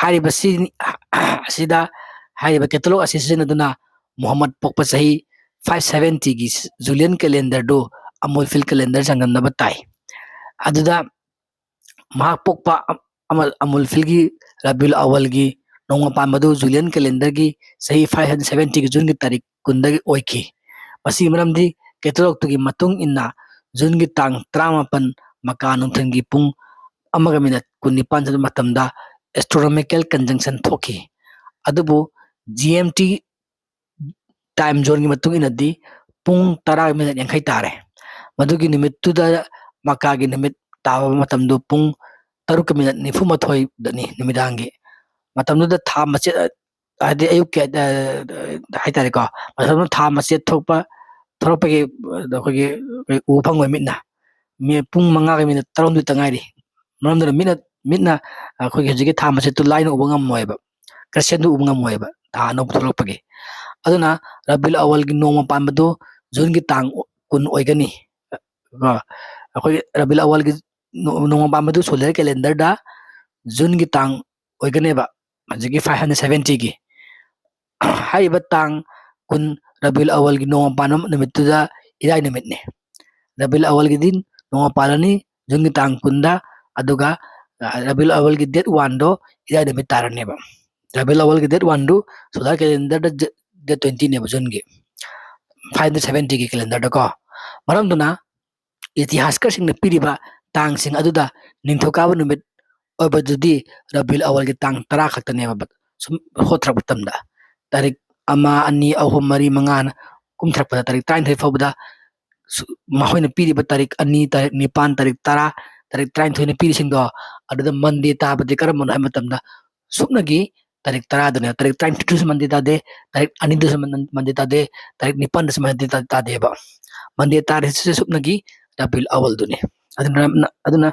ꯍꯥꯏꯔꯤꯕꯁꯤ, ꯑꯁꯤꯗ ꯍꯥꯏꯔꯤꯕ ꯀꯦꯇꯂꯣꯛ ꯑꯁꯤ ꯁꯤꯖꯤꯟꯅꯗꯨꯅ ꯃꯨꯍꯝꯃꯗ ꯄꯣꯛꯄ ꯆꯍꯤ five seventyꯒꯤ ꯖꯨꯂꯤꯌꯟ ꯀꯦꯂꯦꯟꯗꯔꯗꯨ ꯑꯃꯨꯜ ꯐꯤꯜ ꯀꯦꯂꯦꯟꯗꯔ ꯆꯥꯡꯗꯝꯅꯕ ꯇꯥꯏ꯫ ꯑꯗꯨꯗ ꯃꯍꯥꯛ ꯄꯣꯛꯄ ꯑꯃ-, ꯑꯃꯨꯜ ꯐꯤꯜꯒꯤ ꯔꯕꯤꯎꯜ ꯑꯋꯜꯒꯤ ꯅꯣꯡꯃ ꯄꯥꯟꯕꯗꯨ Julian calendarꯒꯤ ꯆꯍꯤ five hundred seventyꯒꯤ Juneꯒꯤ ꯇꯥꯔꯤꯛ ꯀꯨꯟꯗꯒꯤ ꯑꯣꯏꯈꯤ꯫ ꯃꯁꯤꯒꯤ ꯃꯔꯝꯗꯤ catalogꯇꯨꯒꯤ ꯃꯇꯨꯡ ꯏꯟꯅ Juneꯒꯤ ꯇꯥꯡ ꯇꯔꯥꯃꯥꯄꯟ ꯃꯀꯥ ꯅꯨꯡꯊꯤꯜꯒꯤ ꯄꯨꯡ ꯑꯃꯒ minute ꯀꯨꯟꯅꯤꯄꯥꯟ ꯆꯠꯄ ꯃꯇꯝꯗ astronomical conjunction ꯊꯣꯛꯈꯤ꯫ ꯑꯗꯨꯕꯨ G M T time zoneꯒꯤ ꯃꯇꯨꯡ ꯏꯟꯅꯗꯤ ꯄꯨꯡ ꯇꯔꯥꯒ minute ꯌꯥꯡꯈꯩ ꯇꯥꯔꯦ꯫ ꯃꯗꯨꯒꯤ ꯅꯨꯃꯤꯠꯇꯨꯗ ꯃꯀꯥꯒꯤ ꯅꯨꯃꯤꯠ ꯇꯥꯕ ꯃꯇꯝꯗꯨ ꯄꯨꯡ ꯇꯔꯨꯛꯀ minute ꯅꯤꯐꯨꯃꯥꯊꯣꯏꯗꯅꯤ ꯅꯨꯃꯤꯗꯥꯡꯒꯤ꯫ ꯃꯇꯝꯗꯨꯗ ꯊꯥ ꯃꯆꯦꯠ, ꯍꯥꯏꯗꯤ ꯑꯌꯨꯛꯀꯤ, ꯑ, ꯍꯥꯏꯇꯥꯔꯦꯀꯣ, ꯃꯇꯝꯗꯨꯗ ꯊꯥ ꯃꯆꯦꯠ ꯊꯣꯛꯄ, ꯊꯣꯛꯂꯛꯄꯒꯤ, ꯑ, ꯑꯩꯈꯣꯏꯒꯤ, ꯑꯩꯈꯣꯏ ꯎꯕ ꯐꯪꯉꯣꯏ ꯃꯤꯠꯅ꯫ ꯃꯤ ꯄꯨꯡ ꯃꯉꯥꯒ minute ꯇꯔꯥꯍꯨꯝꯗꯣꯏ ꯇ ꯉꯥꯏꯔꯤ꯫ ꯃꯔꯝ ꯑꯗꯨꯅ ꯃꯤꯠꯅ, ꯃꯤꯠꯅ ꯑꯩꯈꯣꯏꯒꯤ ꯍꯧꯖꯤꯛꯀꯤ ꯊꯥ ꯃꯆꯦꯠꯇꯨ ꯂꯥꯏꯅ ꯎꯕ ꯉꯝꯃꯣꯏꯕ, crescentꯗꯨ ꯎꯕ ꯉꯝꯃꯣꯏꯕ, ꯊꯥ ꯑꯅꯧꯕ ꯊꯣꯛꯂꯛꯄꯒꯤ꯫ ꯑꯗꯨꯅ Rabiul Awwalꯒꯤ ꯅꯣꯡꯃ ꯄꯥꯟꯕꯗꯨ Juneꯒꯤ ꯇꯥꯡ ꯀꯨꯟ ꯑꯣꯏꯒꯅꯤ꯫ ꯀꯣ, ꯑꯩꯈꯣꯏꯒꯤ Rabiul Awwalꯒꯤ ꯅꯣ-, ꯅꯣꯡꯃ ꯄꯥꯟꯕꯗꯨ solar calendarꯗ Juneꯒꯤ ꯇꯥꯡ ꯑꯣꯏꯒꯅꯦꯕ, ꯍꯧꯖꯤꯛꯀꯤ five hundred seventyꯒꯤ꯫ ꯍꯥꯏꯔꯤꯕ ꯇꯥꯡ ꯀꯨꯟ Rabiul Awwalꯒꯤ ꯅꯣꯡꯃ ꯄꯥꯟꯕ ꯅꯨꯃꯤꯠꯇꯨꯗ ꯏꯔꯥꯏ ꯅꯨꯃꯤꯠꯅꯤ꯫ Rabiul Awwalꯒꯤꯗꯤ ꯅꯣꯡꯃ ꯄꯥꯜꯂꯅꯤ, Juneꯒꯤ ꯇꯥꯡ ꯀꯨꯟꯗ, ꯑꯗꯨꯒ, ꯑ, Rabiul Awwalꯒꯤ date oneꯗꯣ ꯏꯔꯥꯏ ꯅꯨꯃꯤꯠ ꯇꯥꯔꯅꯦꯕ꯫ Rabiul Awwalꯒꯤ date oneꯗꯨ solar calendarꯗ ꯗꯦ-, date twentyꯅꯦꯕ Juneꯒꯤ, five hundred seventyꯒꯤ calendarꯗꯀꯣ꯫ ꯃꯔꯝꯗꯨꯅ ꯏꯇꯤꯍꯥꯁꯀꯔꯁꯤꯡꯅ ꯄꯤꯔꯤꯕ ꯇꯥꯡꯁꯤꯡ ꯑꯗꯨꯗ ꯅꯤꯡꯊꯧꯀꯥꯕ ꯅꯨꯃꯤꯠ ꯑꯣꯏꯕꯗꯨꯗꯤ Rabiul Awwalꯒꯤ ꯇꯥꯡ ꯇꯔꯥ ꯈꯛꯇꯅꯦꯕ꯫ ꯁꯨꯝ ꯍꯣꯠꯊꯔꯛꯄ ꯃꯇꯝꯗ ꯇꯥꯔꯤꯛ ꯑꯃ, ꯑꯅꯤ, ꯑꯍꯨꯝ, ꯃꯔꯤ, ꯃꯉꯥꯅ ꯀꯨꯝꯊꯔꯛꯄꯗ ꯇꯥꯔꯤꯛ ꯇꯔꯥꯅꯤꯊꯣꯏ ꯐꯥꯎꯕꯗ ꯁꯨ-, ꯃꯈꯣꯏꯅ ꯄꯤꯔꯤꯕ ꯇꯥꯔꯤꯛ ꯑꯅꯤ, ꯇꯥꯔꯤꯛ ꯅꯤꯄꯥꯟ, ꯇꯥꯔꯤꯛ ꯇꯔꯥ, ꯇꯥꯔꯤꯛ ꯇꯔꯥꯅꯤꯊꯣꯏꯅ ꯄꯤꯔꯤꯁꯤꯡꯗꯣ, ꯑꯗꯨꯗ Monday ꯇꯥꯕꯗꯤ ꯀꯔꯝꯕꯅꯣ ꯍꯥꯏꯕ ꯃꯇꯝꯗ ꯁꯨꯞꯅꯒꯤ ꯇꯥꯔꯤꯛ ꯇꯔꯥꯗꯨꯅꯦ꯫ ꯇꯥꯔꯤꯛ ꯇꯔꯥꯅꯤꯊꯣꯏꯗꯁꯨ Monday ꯇꯥꯗꯦ, ꯇꯥꯔꯤꯛ ꯑꯅꯤꯗꯁꯨ Mon-, Monday ꯇꯥꯗꯦ, ꯇꯥꯔꯤꯛ ꯅꯤꯄꯥꯟꯗꯁꯨ Monday ꯇꯥ-, ꯇꯥꯗꯦꯕ꯫ Monday ꯇꯥꯔꯤꯁꯤꯁꯨ ꯁꯨꯞꯅꯒꯤ Rabiul Awwalꯗꯨꯅꯤ꯫ ꯑꯗꯨꯅ, ꯑꯗꯨꯅ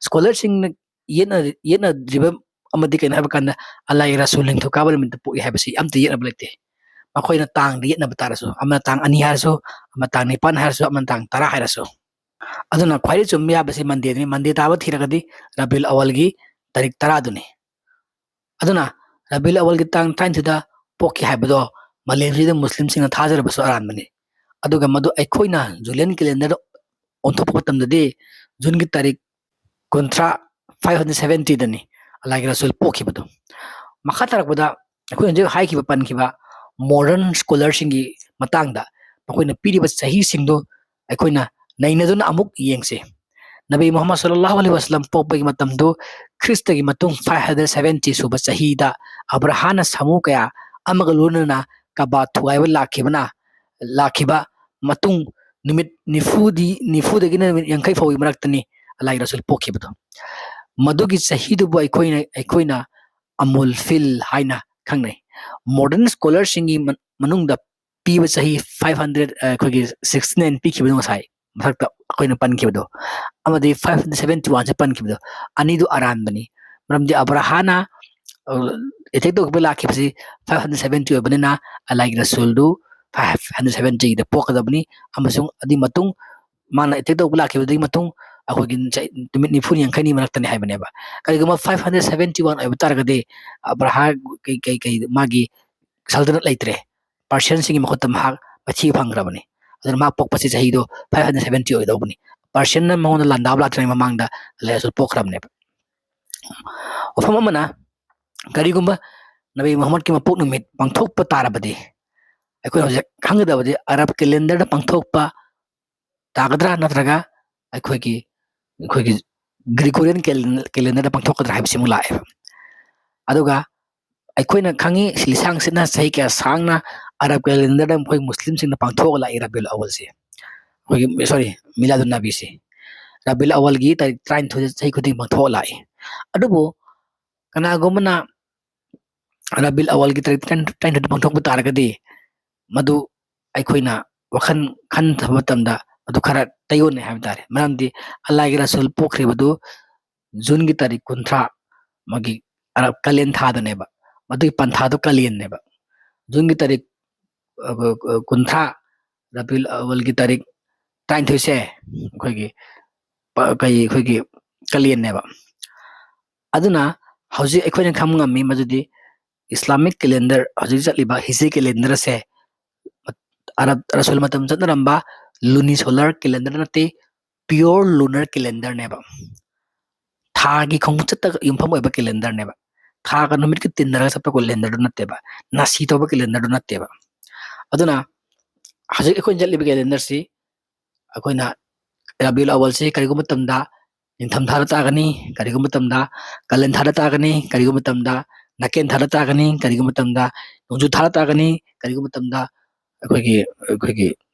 scholarꯁꯤꯡꯅ ꯌꯦꯠꯅ-, ꯌꯦꯠꯅꯗ꯭ꯔꯤꯕ ꯑꯃꯗꯤ ꯀꯩꯅꯣ ꯍꯥꯏꯕ ꯀꯥꯟꯗ ꯑꯜꯂꯥꯍꯒꯤ ꯔꯁꯨꯜ ꯅꯤꯡꯊꯧꯀꯥꯕ ꯅꯨꯃꯤꯠꯇ ꯄꯣꯛꯏ ꯍꯥꯏꯕꯁꯤ ꯑꯝꯇ ꯌꯦꯠꯅꯕ ꯂꯩꯇꯦ꯫ ꯃꯈꯣꯏꯅ ꯇꯥꯡꯗ ꯌꯦꯠꯅꯕ ꯇꯥꯔꯁꯨ, ꯑꯃꯅ ꯇꯥꯡ ꯑꯅꯤ ꯍꯥꯏꯔꯁꯨ, ꯑꯃꯅ ꯇꯥꯡ ꯅꯤꯄꯥꯟ ꯍꯥꯏꯔꯁꯨ, ꯑꯃꯅ ꯇꯥꯡ ꯇꯔꯥ ꯍꯥꯏꯔꯁꯨ꯫ ꯑꯗꯨꯅ ꯈ꯭ꯋꯥꯏꯗꯒꯤ ꯆꯨꯝꯕ ꯌꯥꯕꯁꯤ Mondayꯅꯤ꯫ Monday ꯇꯥꯕ ꯊꯤꯔꯒꯗꯤ Rabiul Awwalꯒꯤ ꯇꯥꯔꯤꯛ ꯇꯔꯥꯗꯨꯅꯤ꯫ ꯑꯗꯨꯅ Rabiul Awwalꯒꯤ ꯇꯥꯡ ꯇꯔꯥꯅꯤꯊꯣꯏꯗ ꯄꯣꯛꯈꯤ ꯍꯥꯏꯕꯗꯣ ꯃꯥꯂꯦꯝꯁꯤꯗ ꯃꯨꯁꯂꯤꯝꯁꯤꯡꯅ ꯊꯥꯖꯔꯕꯁꯨ ꯑꯔꯥꯟꯕꯅꯤ꯫ ꯑꯗꯨꯒ ꯃꯗꯨ ꯑꯩꯈꯣꯏꯅ Julian calendarꯗ ꯑꯣꯟꯊꯣꯛꯄ ꯃꯇꯝꯗꯗꯤ Juneꯒꯤ ꯇꯥꯔꯤꯛ ꯀꯨꯟꯊ꯭ꯔꯥ, five hundred seventyꯗꯅꯤ ꯑꯜꯂꯥꯍꯒꯤ ꯔꯁꯨꯜ ꯄꯣꯛꯈꯤꯕꯗꯣ꯫ ꯃꯈꯥ ꯇꯥꯔꯛꯄꯗ ꯑꯩꯈꯣꯏꯅ ꯍꯧꯖꯤꯛ ꯍꯥꯏꯈꯤꯕ, ꯄꯟꯈꯤꯕ modern scholarꯁꯤꯡꯒꯤ ꯃꯇꯥꯡꯗ ꯃꯈꯣꯏꯅ ꯄꯤꯔꯤꯕ ꯆꯍꯤꯁꯤꯡꯗꯨ ꯑꯩꯈꯣꯏꯅ ꯅꯩꯅꯗꯨꯅ ꯑꯃꯨꯛ ꯌꯦꯡꯁꯤ꯫ ꯅꯕꯤ ꯃꯨꯍꯝꯃꯗ ꯁꯜꯂꯜꯂꯥꯍꯨ ꯑꯂꯩꯍꯤ ꯋꯁꯜꯂꯝ ꯄꯣꯛꯄꯒꯤ ꯃꯇꯝꯗꯨ ꯈ꯭ꯔꯤꯁꯇꯒꯤ ꯃꯇꯨꯡ five hundred seventy ꯁꯨꯕ ꯆꯍꯤꯗ ꯑꯕ꯭ꯔꯍꯥꯅ ꯁꯥꯃꯨ ꯀꯌꯥ ꯑꯃꯒ ꯂꯣꯏꯅꯅ ꯀꯕꯥ ꯊꯨꯒꯥꯏꯕ ꯂꯥꯛꯈꯤꯕꯅ, ꯂꯥꯛꯈꯤꯕ ꯃꯇꯨꯡ ꯅꯨꯃꯤꯠ ꯅꯤꯐꯨꯗꯤ, ꯅꯤꯐꯨꯗꯒꯤꯅ ꯅꯨꯃꯤꯠ ꯌꯥꯡꯈꯩ ꯐꯥꯎꯒꯤ ꯃꯔꯛꯇꯅꯤ ꯑꯜꯂꯥꯍꯒꯤ ꯔꯁꯨꯜ ꯄꯣꯛꯈꯤꯕꯗꯣ꯫ ꯃꯗꯨꯒꯤ ꯆꯍꯤꯗꯨꯕꯨ ꯑꯩꯈꯣꯏꯅ, ꯑꯩꯈꯣꯏꯅ ꯑꯃꯨꯜ ꯐꯤꯜ ꯍꯥꯏꯅ ꯈꯪꯅꯩ꯫ Modern scholarꯁꯤꯡꯒꯤ ꯃ-, ꯃꯅꯨꯡꯗ ꯄꯤꯕ ꯆꯍꯤ five hundred, ꯑ, ꯑꯩꯈꯣꯏꯒꯤ sixty nine ꯄꯤꯈꯤꯕꯗꯣ ꯉꯁꯥꯏ ꯃꯊꯛꯇ ꯑꯩꯈꯣꯏꯅ ꯄꯟꯈꯤꯕꯗꯣ, ꯑꯃꯗꯤ five hundred seventy oneꯁꯦ ꯄꯟꯈꯤꯕꯗꯣ, ꯑꯅꯤꯗꯨ ꯑꯔꯥꯟꯕꯅꯤ꯫ ꯃꯔꯝꯗꯤ ꯑꯕ꯭ꯔꯍꯥꯅ, ꯑ, attack ꯇꯧꯕ ꯂꯥꯛꯈꯤꯕꯁꯤ five hundred seventy ꯑꯣꯏꯕꯅꯤꯅ ꯑꯜꯂꯥꯍꯒꯤ ꯔꯁꯨꯜꯗꯨ five hundred seventyꯗ ꯄꯣꯛꯀꯗꯕꯅꯤ, ꯑꯃꯁꯨꯡ ꯑꯗꯨꯒꯤ ꯃꯇꯨꯡ ꯃꯥꯅ attack ꯇꯧꯕ ꯂꯥꯛꯈꯤꯕꯗꯨꯒꯤ ꯃꯇꯨꯡ ꯑꯩꯈꯣꯏꯒꯤ ꯆꯍꯤ, ꯅꯨꯃꯤꯠ ꯅꯤꯐꯨ ꯌꯥꯡꯈꯩꯅꯤ ꯃꯔꯛꯇꯅꯤ ꯍꯥꯏꯕꯅꯦꯕ꯫ ꯀꯔꯤꯒꯨꯝꯕ five hundred seventy one ꯑꯣꯏꯕ ꯇꯥꯔꯒꯗꯤ ꯑꯕ꯭ꯔꯍꯥ ꯀꯩ, ꯀꯩ, ꯀꯩ, ꯃꯥꯒꯤ ꯁꯜꯇꯅꯠ ꯂꯩꯇ꯭ꯔꯦ, ꯄꯥꯔꯁꯤꯌꯟꯁꯤꯡꯒꯤ ꯃꯈꯨꯠꯇ ꯃꯍꯥꯛ ꯃꯥꯏꯊꯤꯕ ꯐꯪꯈ꯭ꯔꯕꯅꯤ꯫ ꯑꯗꯨꯅ ꯃꯍꯥꯛ ꯄꯣꯛꯄꯁꯤ ꯆꯍꯤꯗꯣ five hundred seventy ꯑꯣꯏꯒꯗꯧꯕꯅꯤ꯫ ꯄꯥꯔꯁꯤꯌꯟꯅ ꯃꯉꯣꯟꯗ ꯂꯥꯟꯗꯥꯕ ꯂꯥꯛꯇ꯭ꯔꯤꯉꯩ ꯃꯃꯥꯡꯗ ꯑꯜꯂꯥꯍꯒꯤ ꯔꯁꯨꯜ ꯄꯣꯛꯈ꯭ꯔꯕꯅꯦꯕ꯫ ꯋꯥꯐꯝ ꯑꯃꯅ, ꯀꯔꯤꯒꯨꯝꯕ ꯅꯕꯤ ꯃꯨꯍꯝꯃꯗꯀꯤ ꯃꯄꯣꯛ ꯅꯨꯃꯤꯠ ꯄꯥꯡꯊꯣꯛꯄ ꯇꯥꯔꯕꯗꯤ, ꯑꯩꯈꯣꯏꯅ ꯍꯧꯖꯤꯛ ꯈꯪꯒꯗꯕꯗꯤ ꯑꯔꯕ calendarꯗ ꯄꯥꯡꯊꯣꯛꯄ ꯇꯥꯒꯗ꯭ꯔꯥ, ꯅꯠꯇ꯭ꯔꯒ ꯑꯩꯈꯣꯏꯒꯤ, ꯑꯩꯈꯣꯏꯒꯤ Gregorian calen-, calendarꯗ ꯄꯥꯡꯊꯣꯛꯀꯗ꯭ꯔꯥ ꯍꯥꯏꯕꯁꯤꯃꯨꯛ ꯂꯥꯛꯑꯦꯕ꯫ ꯑꯗꯨꯒ ꯑꯩꯈꯣꯏꯅ ꯈꯪꯉꯤ, ꯂꯤꯁꯥꯡ ꯁꯤꯠꯅ ꯆꯍꯤ ꯀꯌꯥ ꯁꯥꯡꯅ ꯑꯔꯕ calendarꯗ ꯃꯈꯣꯏ ꯃꯨꯁꯂꯤꯝꯁꯤꯡꯅ ꯄꯥꯡꯊꯣꯛꯑꯒ ꯂꯥꯛꯏ ꯔꯕꯤꯎꯜ ꯑꯋꯜꯁꯦ, ꯑꯩꯈꯣꯏꯒꯤ, sorry, ꯃꯤꯂꯥꯗꯨꯟ ꯅꯕꯤꯁꯦ꯫ ꯔꯕꯤꯎꯜ ꯑꯋꯜꯒꯤ ꯇꯥꯔꯤꯛ ꯇꯔꯥꯅꯤꯊꯣꯏꯗ ꯆꯍꯤ ꯈꯨꯗꯤꯡ ꯄꯥꯡꯊꯣꯛꯑ ꯂꯥꯛꯏ꯫ ꯑꯗꯨꯕꯨ ꯀꯅꯥꯒꯨꯝꯕꯅ ꯔꯕꯤꯎꯜ ꯑꯋꯜꯒꯤ ꯇꯥꯔꯤꯛ ꯇꯔꯥꯅꯤꯊꯣꯏꯗ ꯄꯥꯡꯊꯣꯛꯄ ꯇꯥꯔꯒꯗꯤ, ꯃꯗꯨ ꯑꯩꯈꯣꯏꯅ ꯋꯥꯈꯜ ꯈꯟꯊꯕ ꯃꯇꯝꯗ ꯃꯗꯨ ꯈꯔ ꯇꯩꯌꯣꯟꯅꯩ ꯍꯥꯏꯕ ꯇꯥꯔꯦ꯫ ꯃꯔꯝꯗꯤ ꯑꯜꯂꯥꯍꯒꯤ ꯔꯁꯨꯜ ꯄꯣꯛꯈ꯭ꯔꯤꯕꯗꯨ ꯖꯨꯟꯒꯤ ꯇꯥꯔꯤꯛ ꯀꯨꯟꯊ꯭ꯔꯥ, ꯃꯥꯒꯤ ꯑꯔꯕ ꯀꯥꯂꯦꯟ ꯊꯥꯗꯅꯦꯕ꯫ ꯃꯗꯨꯒꯤ ꯄꯟꯊꯥꯗꯨ ꯀꯥꯂꯦꯟꯅꯦꯕ꯫ ꯖꯨꯟꯒꯤ ꯇꯥꯔꯤꯛ, ꯑ, ꯑ, ꯀꯨꯟꯊ꯭ꯔꯥ, ꯔꯕꯤꯎꯜ ꯑꯋꯜꯒꯤ ꯇꯥꯔꯤꯛ ꯇꯔꯥꯅꯤꯊꯣꯏꯁꯦ ꯑꯩꯈꯣꯏꯒꯤ ꯄ-, ꯀꯩ, ꯑꯩꯈꯣꯏꯒꯤ ꯀꯥꯂꯦꯟꯅꯦꯕ꯫ ꯑꯗꯨꯅ ꯍꯧꯖꯤꯛ ꯑꯩꯈꯣꯏꯅ ꯈꯪꯕ ꯉꯝꯃꯤ ꯃꯗꯨꯗꯤ Islamic calendar, ꯍꯧꯖꯤꯛ ꯆꯠꯂꯤꯕ ꯍꯤꯖ꯭ꯔꯤ calendarꯁꯦ ꯑꯔꯕ ꯔꯁꯨꯜ ꯃꯇꯝ ꯆꯠꯅꯔꯝꯕ lunisolar calendar ꯅꯠꯇꯦ, pure lunar calendarꯅꯦꯕ꯫ ꯊꯥꯒꯤ ꯈꯣꯡꯆꯠꯇ ꯌꯨꯝꯐꯝ ꯑꯣꯏꯕ calendarꯅꯦꯕ꯫ ꯊꯥꯒ ꯅꯨꯃꯤꯠꯀ ꯇꯤꯟꯅꯔꯒ ꯆꯠꯄ ꯀꯦꯂꯦꯟꯗꯔꯗꯨ ꯅꯠꯇꯦꯕ, ꯅꯥꯁꯤ ꯇꯧꯕ ꯀꯦꯂꯦꯟꯗꯔꯗꯨ ꯅꯠꯇꯦꯕ꯫ ꯑꯗꯨꯅ ꯍꯧꯖꯤꯛ ꯑꯩꯈꯣꯏꯅ ꯆꯠꯂꯤꯕ ꯀꯦꯂꯦꯟꯗꯔꯁꯤ ꯑꯩꯈꯣꯏꯅ ꯔꯕꯤꯎꯜ ꯑꯋꯜꯁꯤ ꯀꯔꯤꯒꯨꯝꯕ ꯃꯇꯝꯗ ꯅꯤꯡꯊꯝ ꯊꯥꯗ ꯇꯥꯒꯅꯤ, ꯀꯔꯤꯒꯨꯝꯕ ꯃꯇꯝꯗ ꯀꯥꯂꯦꯟ ꯊꯥꯗ ꯇꯥꯒꯅꯤ, ꯀꯔꯤꯒꯨꯝꯕ ꯃꯇꯝꯗ ꯅꯥꯀꯦꯟ ꯊꯥꯗ ꯇꯥꯒꯅꯤ, ꯀꯔꯤꯒꯨꯝꯕ ꯃꯇꯝꯗ ꯅꯣꯡꯖꯨ ꯊꯥꯗ ꯇꯥꯒꯅꯤ, ꯀꯔꯤꯒꯨꯝꯕ ꯃꯇꯝꯗ ꯑꯩꯈꯣꯏꯒꯤ ꯑꯩꯈꯣꯏꯒꯤ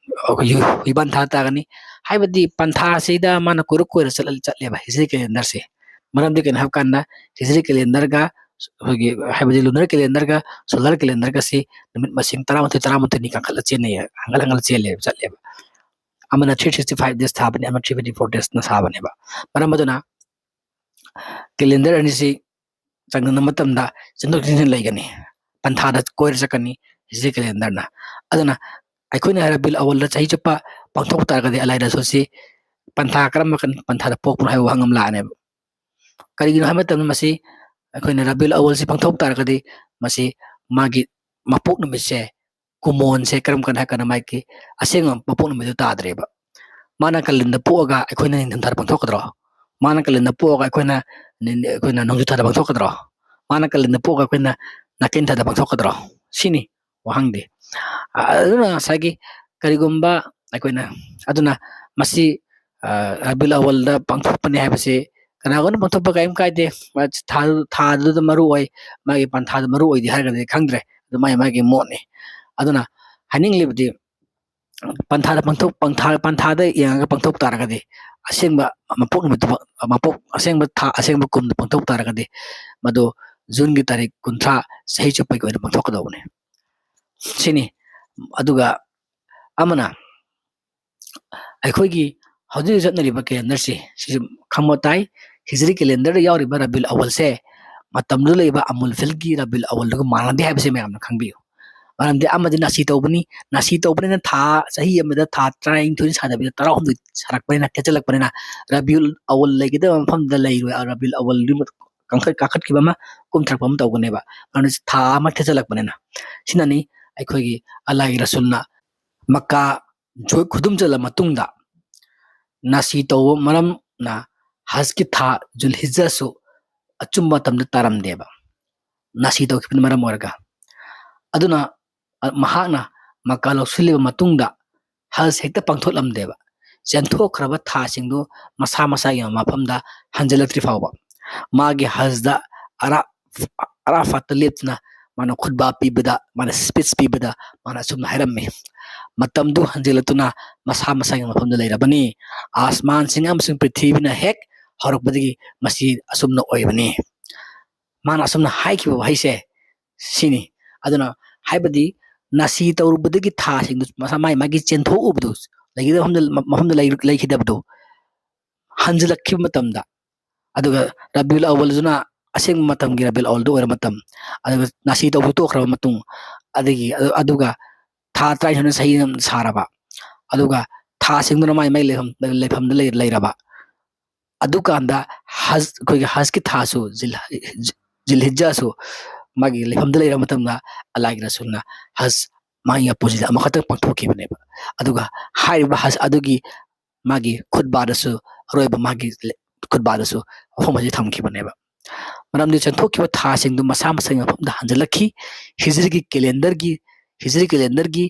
ꯑꯩꯈꯣꯏꯒꯤ ꯍꯨꯏꯕꯥꯟ ꯊꯥꯗ ꯇꯥꯒꯅꯤ꯫ ꯍꯥꯏꯕꯗꯤ ꯄꯟꯊꯥꯁꯤꯗ ꯃꯥꯅ ꯀꯣꯏꯔ ꯀꯣꯏꯔ ꯆꯠꯂ ꯆꯠꯂꯦꯕ ꯍꯤꯖ꯭ꯔꯤ ꯀꯦꯂꯦꯟꯗꯔꯁꯦ꯫ ꯃꯔꯝꯗꯤ ꯀꯩꯅꯣ ꯍꯥꯏꯕ ꯀꯥꯟꯗ ꯍꯤꯖ꯭ꯔꯤ ꯀꯦꯂꯦꯟꯗꯔꯒ ꯑꯩꯈꯣꯏꯒꯤ ꯍꯥꯏꯕꯗꯤ ꯂꯨꯅꯔ ꯀꯦꯂꯦꯟꯗꯔꯒ ꯁꯣꯂꯔ ꯀꯦꯂꯦꯟꯗꯔꯒꯁꯤ ꯅꯨꯃꯤꯠ ꯃꯁꯤꯡ ꯇꯔꯥꯃꯥꯊꯣꯏ ꯇꯔꯥꯃꯥꯊꯣꯏꯅꯤ ꯀꯥꯈꯠꯂ ꯆꯦꯟꯅꯩ, ꯍꯦꯟꯒꯠ ꯍꯦꯟꯒꯠꯂ ꯆꯦꯜꯂꯦꯕ ꯆꯠꯂꯦꯕ꯫ ꯑꯃꯅ ꯊ꯭ꯔꯤ ꯁꯤꯛꯁꯇꯤ ꯐꯥꯏꯚ ꯗꯦꯖ ꯊꯥꯕꯅꯤ, ꯑꯃꯅ ꯊ꯭ꯔꯤ ꯐꯤꯐꯇꯤ ꯐꯣꯔ ꯗꯦꯖꯅ ꯁꯥꯕꯅꯦꯕ꯫ ꯃꯔꯝ ꯑꯗꯨꯅ ꯀꯦꯂꯦꯟꯗꯔ ꯑꯅꯤꯁꯤ ꯆꯥꯡꯗꯝꯅꯕ ꯃꯇꯝꯗ ꯆꯦꯟꯊꯣꯛ ꯆꯦꯟꯁꯤꯟ ꯂꯩꯒꯅꯤ꯫ ꯄꯟꯊꯥꯗ ꯀꯣꯏꯔ ꯆꯠꯀꯅꯤ ꯍꯤꯖ꯭ꯔꯤ ꯀꯦꯂꯦꯟꯗꯔꯅ꯫ ꯑꯗꯨꯅ ꯑꯩꯈꯣꯏꯅ ꯔꯕꯤꯎꯜ ꯑꯋꯜꯗ ꯆꯍꯤ ꯆꯨꯞꯄ ꯄꯥꯡꯊꯣꯛꯄ ꯇꯥꯔꯒꯗꯤ ꯑꯂꯥꯏ ꯔꯁꯨꯜꯁꯤ ꯄꯟꯊꯥ ꯀꯔꯝꯕ ꯀꯟ-, ꯄꯟꯊꯥꯗ ꯄꯣꯛꯄꯅꯣ ꯍꯥꯏꯕ ꯋꯥꯍꯪ ꯑꯃ ꯂꯥꯛꯑꯅꯦꯕ꯫ ꯀꯔꯤꯒꯤꯅꯣ ꯍꯥꯏꯕ ꯃꯇꯝꯗ ꯃꯁꯤ ꯑꯩꯈꯣꯏꯅ ꯔꯕꯤꯎꯜ ꯑꯋꯜꯁꯤ ꯄꯥꯡꯊꯣꯛ ꯇꯥꯔꯒꯗꯤ ꯃꯁꯤ ꯃꯥꯒꯤ ꯃꯄꯣꯛ ꯅꯨꯃꯤꯠꯁꯦ ꯀꯨꯃꯣꯟꯁꯦ ꯀꯔꯝ ꯀꯥꯟꯗ ꯍꯥꯏ ꯀꯥꯟꯗ ꯃꯥꯒꯤ ꯑꯁꯦꯡꯕ ꯃꯄꯣꯛ ꯅꯨꯃꯤꯠꯇꯨ ꯇꯥꯗ꯭ꯔꯦꯕ꯫ ꯃꯥꯅ ꯀꯥꯂꯦꯟꯗ ꯄꯣꯛꯑꯒ ꯑꯩꯈꯣꯏꯅ ꯅꯤꯡꯊꯝ ꯊꯥꯗ ꯄꯥꯡꯊꯣꯛꯀꯗ꯭ꯔꯣ? ꯃꯥꯅ ꯀꯥꯂꯦꯟꯗ ꯄꯣꯛꯑꯒ ꯑꯩꯈꯣꯏꯅ ꯅꯤ-, ꯑꯩꯈꯣꯏꯅ ꯅꯣꯡꯖꯨ ꯊꯥꯗ ꯄꯥꯡꯊꯣꯛꯀꯗ꯭ꯔꯣ? ꯃꯥꯅ ꯀꯥꯂꯦꯟꯗ ꯄꯣꯛꯑꯒ ꯑꯩꯈꯣꯏꯅ ꯅꯥꯀꯦꯟ ꯊꯥꯗ ꯄꯥꯡꯊꯣꯛꯀꯗ꯭ꯔꯣ? ꯁꯤꯅꯤ ꯋꯥꯍꯪꯗꯤ꯫ ꯑ, ꯑꯗꯨꯅ ꯉꯁꯥꯏꯒꯤ ꯀꯔꯤꯒꯨꯝꯕ ꯑꯩꯈꯣꯏꯅ, ꯑꯗꯨꯅ ꯃꯁꯤ, ꯑ, ꯔꯕꯤꯎꯜ ꯑꯋꯜꯗ ꯄꯥꯡꯊꯣꯛꯄꯅꯤ ꯍꯥꯏꯕꯁꯤ ꯀꯅꯥꯒꯨꯝꯕꯅ ꯄꯥꯡꯊꯣꯛꯄ ꯀꯔꯤꯝ ꯀꯥꯏꯗꯦ꯫ ꯃꯥ ꯊꯥ-, ꯊꯥꯗꯨꯗ ꯃꯔꯨ ꯑꯣꯏ, ꯃꯥꯒꯤ ꯄꯟꯊꯥꯗ ꯃꯔꯨ ꯑꯣꯏꯗꯦ ꯍꯥꯏꯔꯒꯗꯤ ꯈꯪꯗ꯭ꯔꯦ꯫ ꯑꯗꯨ ꯃꯥꯒꯤ, ꯃꯥꯒꯤ ꯃꯣꯠꯅꯤ꯫ ꯑꯗꯨꯅ ꯍꯥꯏꯅꯤꯡꯂꯤꯕꯗꯤ ꯄꯟꯊꯥꯗ ꯄꯥꯡꯊꯣꯛ-, ꯄꯟꯊꯥ-, ꯄꯟꯊꯥꯗ ꯌꯦꯡꯉꯒ ꯄꯥꯡꯊꯣꯛ ꯇꯥꯔꯒꯗꯤ ꯑꯁꯦꯡꯕ ꯃꯄꯣꯛ ꯅꯨꯃꯤꯠꯇꯨ, ꯃꯄꯣꯛ, ꯑꯁꯦꯡꯕ ꯊꯥ, ꯑꯁꯦꯡꯕ ꯀꯨꯝꯗ ꯄꯥꯡꯊꯣꯛ ꯇꯥꯔꯒꯗꯤ ꯃꯗꯨ ꯖꯨꯟꯒꯤ ꯇꯥꯔꯤꯛ ꯀꯨꯟꯊ꯭ꯔꯥ ꯆꯍꯤ ꯆꯨꯞꯄꯒꯤ ꯑꯣꯏꯅ ꯄꯥꯡꯊꯣꯛꯀꯗꯧꯕꯅꯤ꯫ ꯁꯤꯅꯤ꯫ ꯑꯗꯨꯒ ꯑꯃꯅ ꯑꯩꯈꯣꯏꯒꯤ ꯍꯧꯖꯤꯛ ꯍꯧꯖꯤꯛ ꯆꯠꯅꯔꯤꯕ ꯀꯦꯂꯦꯟꯗꯔꯁꯤ ꯁꯤꯁꯨ ꯈꯪꯕ ꯇꯥꯏ꯫ ꯍꯤꯖ꯭ꯔꯤ ꯀꯦꯂꯦꯟꯗꯔꯗ ꯌꯥꯎꯔꯤꯕ ꯔꯕꯤꯎꯜ ꯑꯋꯜꯁꯦ ꯃꯇꯝꯗꯨꯗ ꯂꯩꯕ ꯑꯃꯨꯜ ꯐꯤꯜꯒꯤ ꯔꯕꯤꯎꯜ ꯑꯋꯜꯗꯨꯒ ꯃꯥꯟꯅꯗꯦ ꯍꯥꯏꯕꯁꯤ ꯃꯌꯥꯝꯅ ꯈꯪꯕꯤꯌꯨ꯫ ꯃꯔꯝꯗꯤ ꯑꯃꯗꯤ ꯅꯥꯁꯤ ꯇꯧꯕꯅꯤ, ꯅꯥꯁꯤ ꯇꯧꯕꯅꯤꯅ ꯊꯥ, ꯆꯍꯤ ꯑꯃꯗ ꯊꯥ ꯇꯔꯥꯅꯤꯊꯣꯏ ꯁꯥꯗꯕꯤꯗ ꯇꯔꯥꯍꯨꯝꯗꯣꯏ ꯁꯥꯔꯛꯄꯅꯤꯅ, ꯊꯦꯠꯆꯜꯂꯛꯄꯅꯤꯅ ꯔꯕꯤꯎꯜ ꯑꯋꯜ ꯂꯩꯒꯗꯕ ꯃꯐꯝꯗ ꯂꯩꯔꯣꯏ, ꯔꯕꯤꯎꯜ ꯑꯋꯜꯗꯨ ꯀꯥꯈꯠ-, ꯀꯥꯈꯠꯈꯤꯕ ꯑꯃ ꯀꯨꯝꯊꯔꯛꯄ ꯑꯃ ꯇꯧꯒꯅꯦꯕ꯫ ꯃꯔꯝꯗꯤ ꯊꯥ ꯑꯃ ꯊꯦꯠꯆꯜꯂꯛꯄꯅꯤꯅ꯫ ꯁꯤꯅꯅꯤ ꯑꯩꯈꯣꯏꯒꯤ ꯑꯜꯂꯥꯍꯒꯤ ꯔꯁꯨꯜꯅ ꯃꯛꯀꯥ ꯖꯣꯏ ꯈꯨꯗꯨꯝ ꯆꯜꯂ ꯃꯇꯨꯡꯗ ꯅꯥꯁꯤ ꯇꯧꯕ ꯃꯔꯝꯅ ꯍꯖꯀꯤ ꯊꯥ ꯖꯨꯜꯍꯤꯖꯁꯨ ꯑꯆꯨꯝꯕ ꯃꯇꯝꯗ ꯇꯥꯔꯝꯗꯦꯕ꯫ ꯅꯥꯁꯤ ꯇꯧꯈꯤꯕꯅ ꯃꯔꯝ ꯑꯣꯏꯔꯒ꯫ ꯑꯗꯨꯅ, ꯑ, ꯃꯍꯥꯛꯅ ꯃꯀꯥ ꯂꯧꯁꯤꯜꯂꯕ ꯃꯇꯨꯡꯗ ꯍꯖ ꯍꯦꯛꯇ ꯄꯥꯡꯊꯣꯛꯂꯝꯗꯦꯕ꯫ ꯆꯦꯟꯊꯣꯛꯈ꯭ꯔꯕ ꯊꯥꯁꯤꯡꯗꯨ ꯃꯁꯥ ꯃꯁꯥꯒꯤ ꯃꯐꯝꯗ ꯍꯟꯖꯤꯜꯂꯛꯇ꯭ꯔꯤ ꯐꯥꯎꯕ꯫ ꯃꯥꯒꯤ ꯍꯖꯗ ꯑꯔꯥ-, ꯑꯔꯥꯐꯥꯠꯇ ꯂꯦꯞꯇꯨꯅ ꯃꯥꯅ ꯈꯨꯠꯕꯥ ꯄꯤꯕꯗ, ꯃꯥꯅ speech ꯄꯤꯕꯗ ꯃꯥꯅ ꯑꯁꯨꯝꯅ ꯍꯥꯏꯔꯝꯃꯤ, "ꯃꯇꯝꯗꯨ ꯍꯟꯖꯤꯜꯂꯛꯇꯨꯅ ꯃꯁꯥ ꯃꯁꯥꯒꯤ ꯃꯐꯝꯗ ꯂꯩꯔꯕꯅꯤ꯫ ꯑꯥꯁꯃꯥꯟꯁꯤꯡ ꯑꯃꯁꯨꯡ ꯄ꯭ꯔꯤꯊꯤꯕꯤꯅ ꯍꯦꯛ ꯍꯧꯔꯛꯄꯗꯒꯤ ꯃꯁꯤ ꯑꯁꯨꯝꯅ ꯑꯣꯏꯕꯅꯤ"꯫ ꯃꯥꯅ ꯑꯁꯨꯝꯅ ꯍꯥꯏꯈꯤꯕ ꯋꯥꯍꯩꯁꯦ ꯁꯤꯅꯤ꯫ ꯑꯗꯨꯅ ꯍꯥꯏꯕꯗꯤ ꯅꯥꯁꯤ ꯇꯧꯔꯨꯕꯗꯒꯤ ꯊꯥꯁꯤꯡꯗꯨ ꯃꯁꯥ ꯃꯥꯏ ꯃꯥꯒꯤ ꯆꯦꯟꯊꯣꯛꯎꯕꯗꯨ, ꯂꯩꯒꯗꯕ ꯃꯐꯝꯗ, ꯃꯐꯝꯗ ꯂꯩ-, ꯂꯩꯈꯤꯗꯕꯗꯨ ꯍꯟꯖꯤꯜꯂꯛꯈꯤꯕ ꯃꯇꯝꯗ, ꯑꯗꯨꯒ ꯔꯕꯤꯎꯜ ꯑꯋꯜꯗꯨꯅ ꯑꯁꯦꯡꯕ ꯃꯇꯝꯒꯤ ꯔꯕꯤꯎꯜ ꯑꯋꯜꯗꯨ ꯑꯣꯏꯔ ꯃꯇꯝ, ꯑꯗꯨꯒ ꯅꯥꯁꯤ ꯇꯧꯕ ꯇꯣꯛꯈ꯭ꯔꯕ ꯃꯇꯨꯡ, ꯑꯗꯒꯤ ꯑꯗꯨ-, ꯑꯗꯨꯒ ꯊꯥ ꯇꯔꯥꯅꯤꯊꯣꯏꯅ ꯆꯍꯤ ꯑꯃ ꯁꯥꯔꯕ, ꯑꯗꯨꯒ ꯊꯥꯁꯤꯡꯗꯨꯅ ꯃꯥꯏ ꯃꯥꯏ ꯂꯩꯐꯝ, ꯂꯩꯐꯝꯗ ꯂꯩ-, ꯂꯩꯔꯕ, ꯑꯗꯨꯀꯥꯟꯗ ꯍꯖ, ꯑꯩꯈꯣꯏꯒꯤ ꯍꯖꯀꯤ ꯊꯥꯁꯨ ꯖꯤꯜ-, ꯖꯤꯜꯍꯤꯖꯁꯨ ꯃꯥꯒꯤ ꯂꯩꯐꯝꯗ ꯂꯩꯔꯕ ꯃꯇꯝꯗ ꯑꯜꯂꯥꯍꯒꯤ ꯔꯁꯨꯜꯅ ꯍꯖ ꯃꯥꯒꯤ ꯃꯄꯨꯟꯁꯤꯗ ꯑꯃꯈꯛꯇꯪ ꯄꯥꯡꯊꯣꯛꯈꯤꯕꯅꯦꯕ꯫ ꯑꯗꯨꯒ ꯍꯥꯏꯔꯤꯕ ꯍꯖ ꯑꯗꯨꯒꯤ ꯃꯥꯒꯤ ꯈꯨꯠꯕꯥꯗꯁꯨ ꯑꯔꯣꯏꯕ ꯃꯥꯒꯤ ꯈꯨꯠꯕꯥꯗꯁꯨ ꯃꯐꯝ ꯑꯁꯤ ꯊꯝꯈꯤꯕꯅꯦꯕ꯫ ꯃꯔꯝꯗꯤ ꯆꯦꯟꯊꯣꯛꯈꯤꯕ ꯊꯥꯁꯤꯡꯗꯨ ꯃꯁꯥ ꯃꯁꯥꯒꯤ ꯃꯐꯝꯗ ꯍꯟꯖꯤꯜꯂꯛꯈꯤ꯫ ꯍꯤꯖ꯭ꯔꯤꯒꯤ calendarꯒꯤ, ꯍꯤꯖ꯭ꯔꯤ calendarꯒꯤ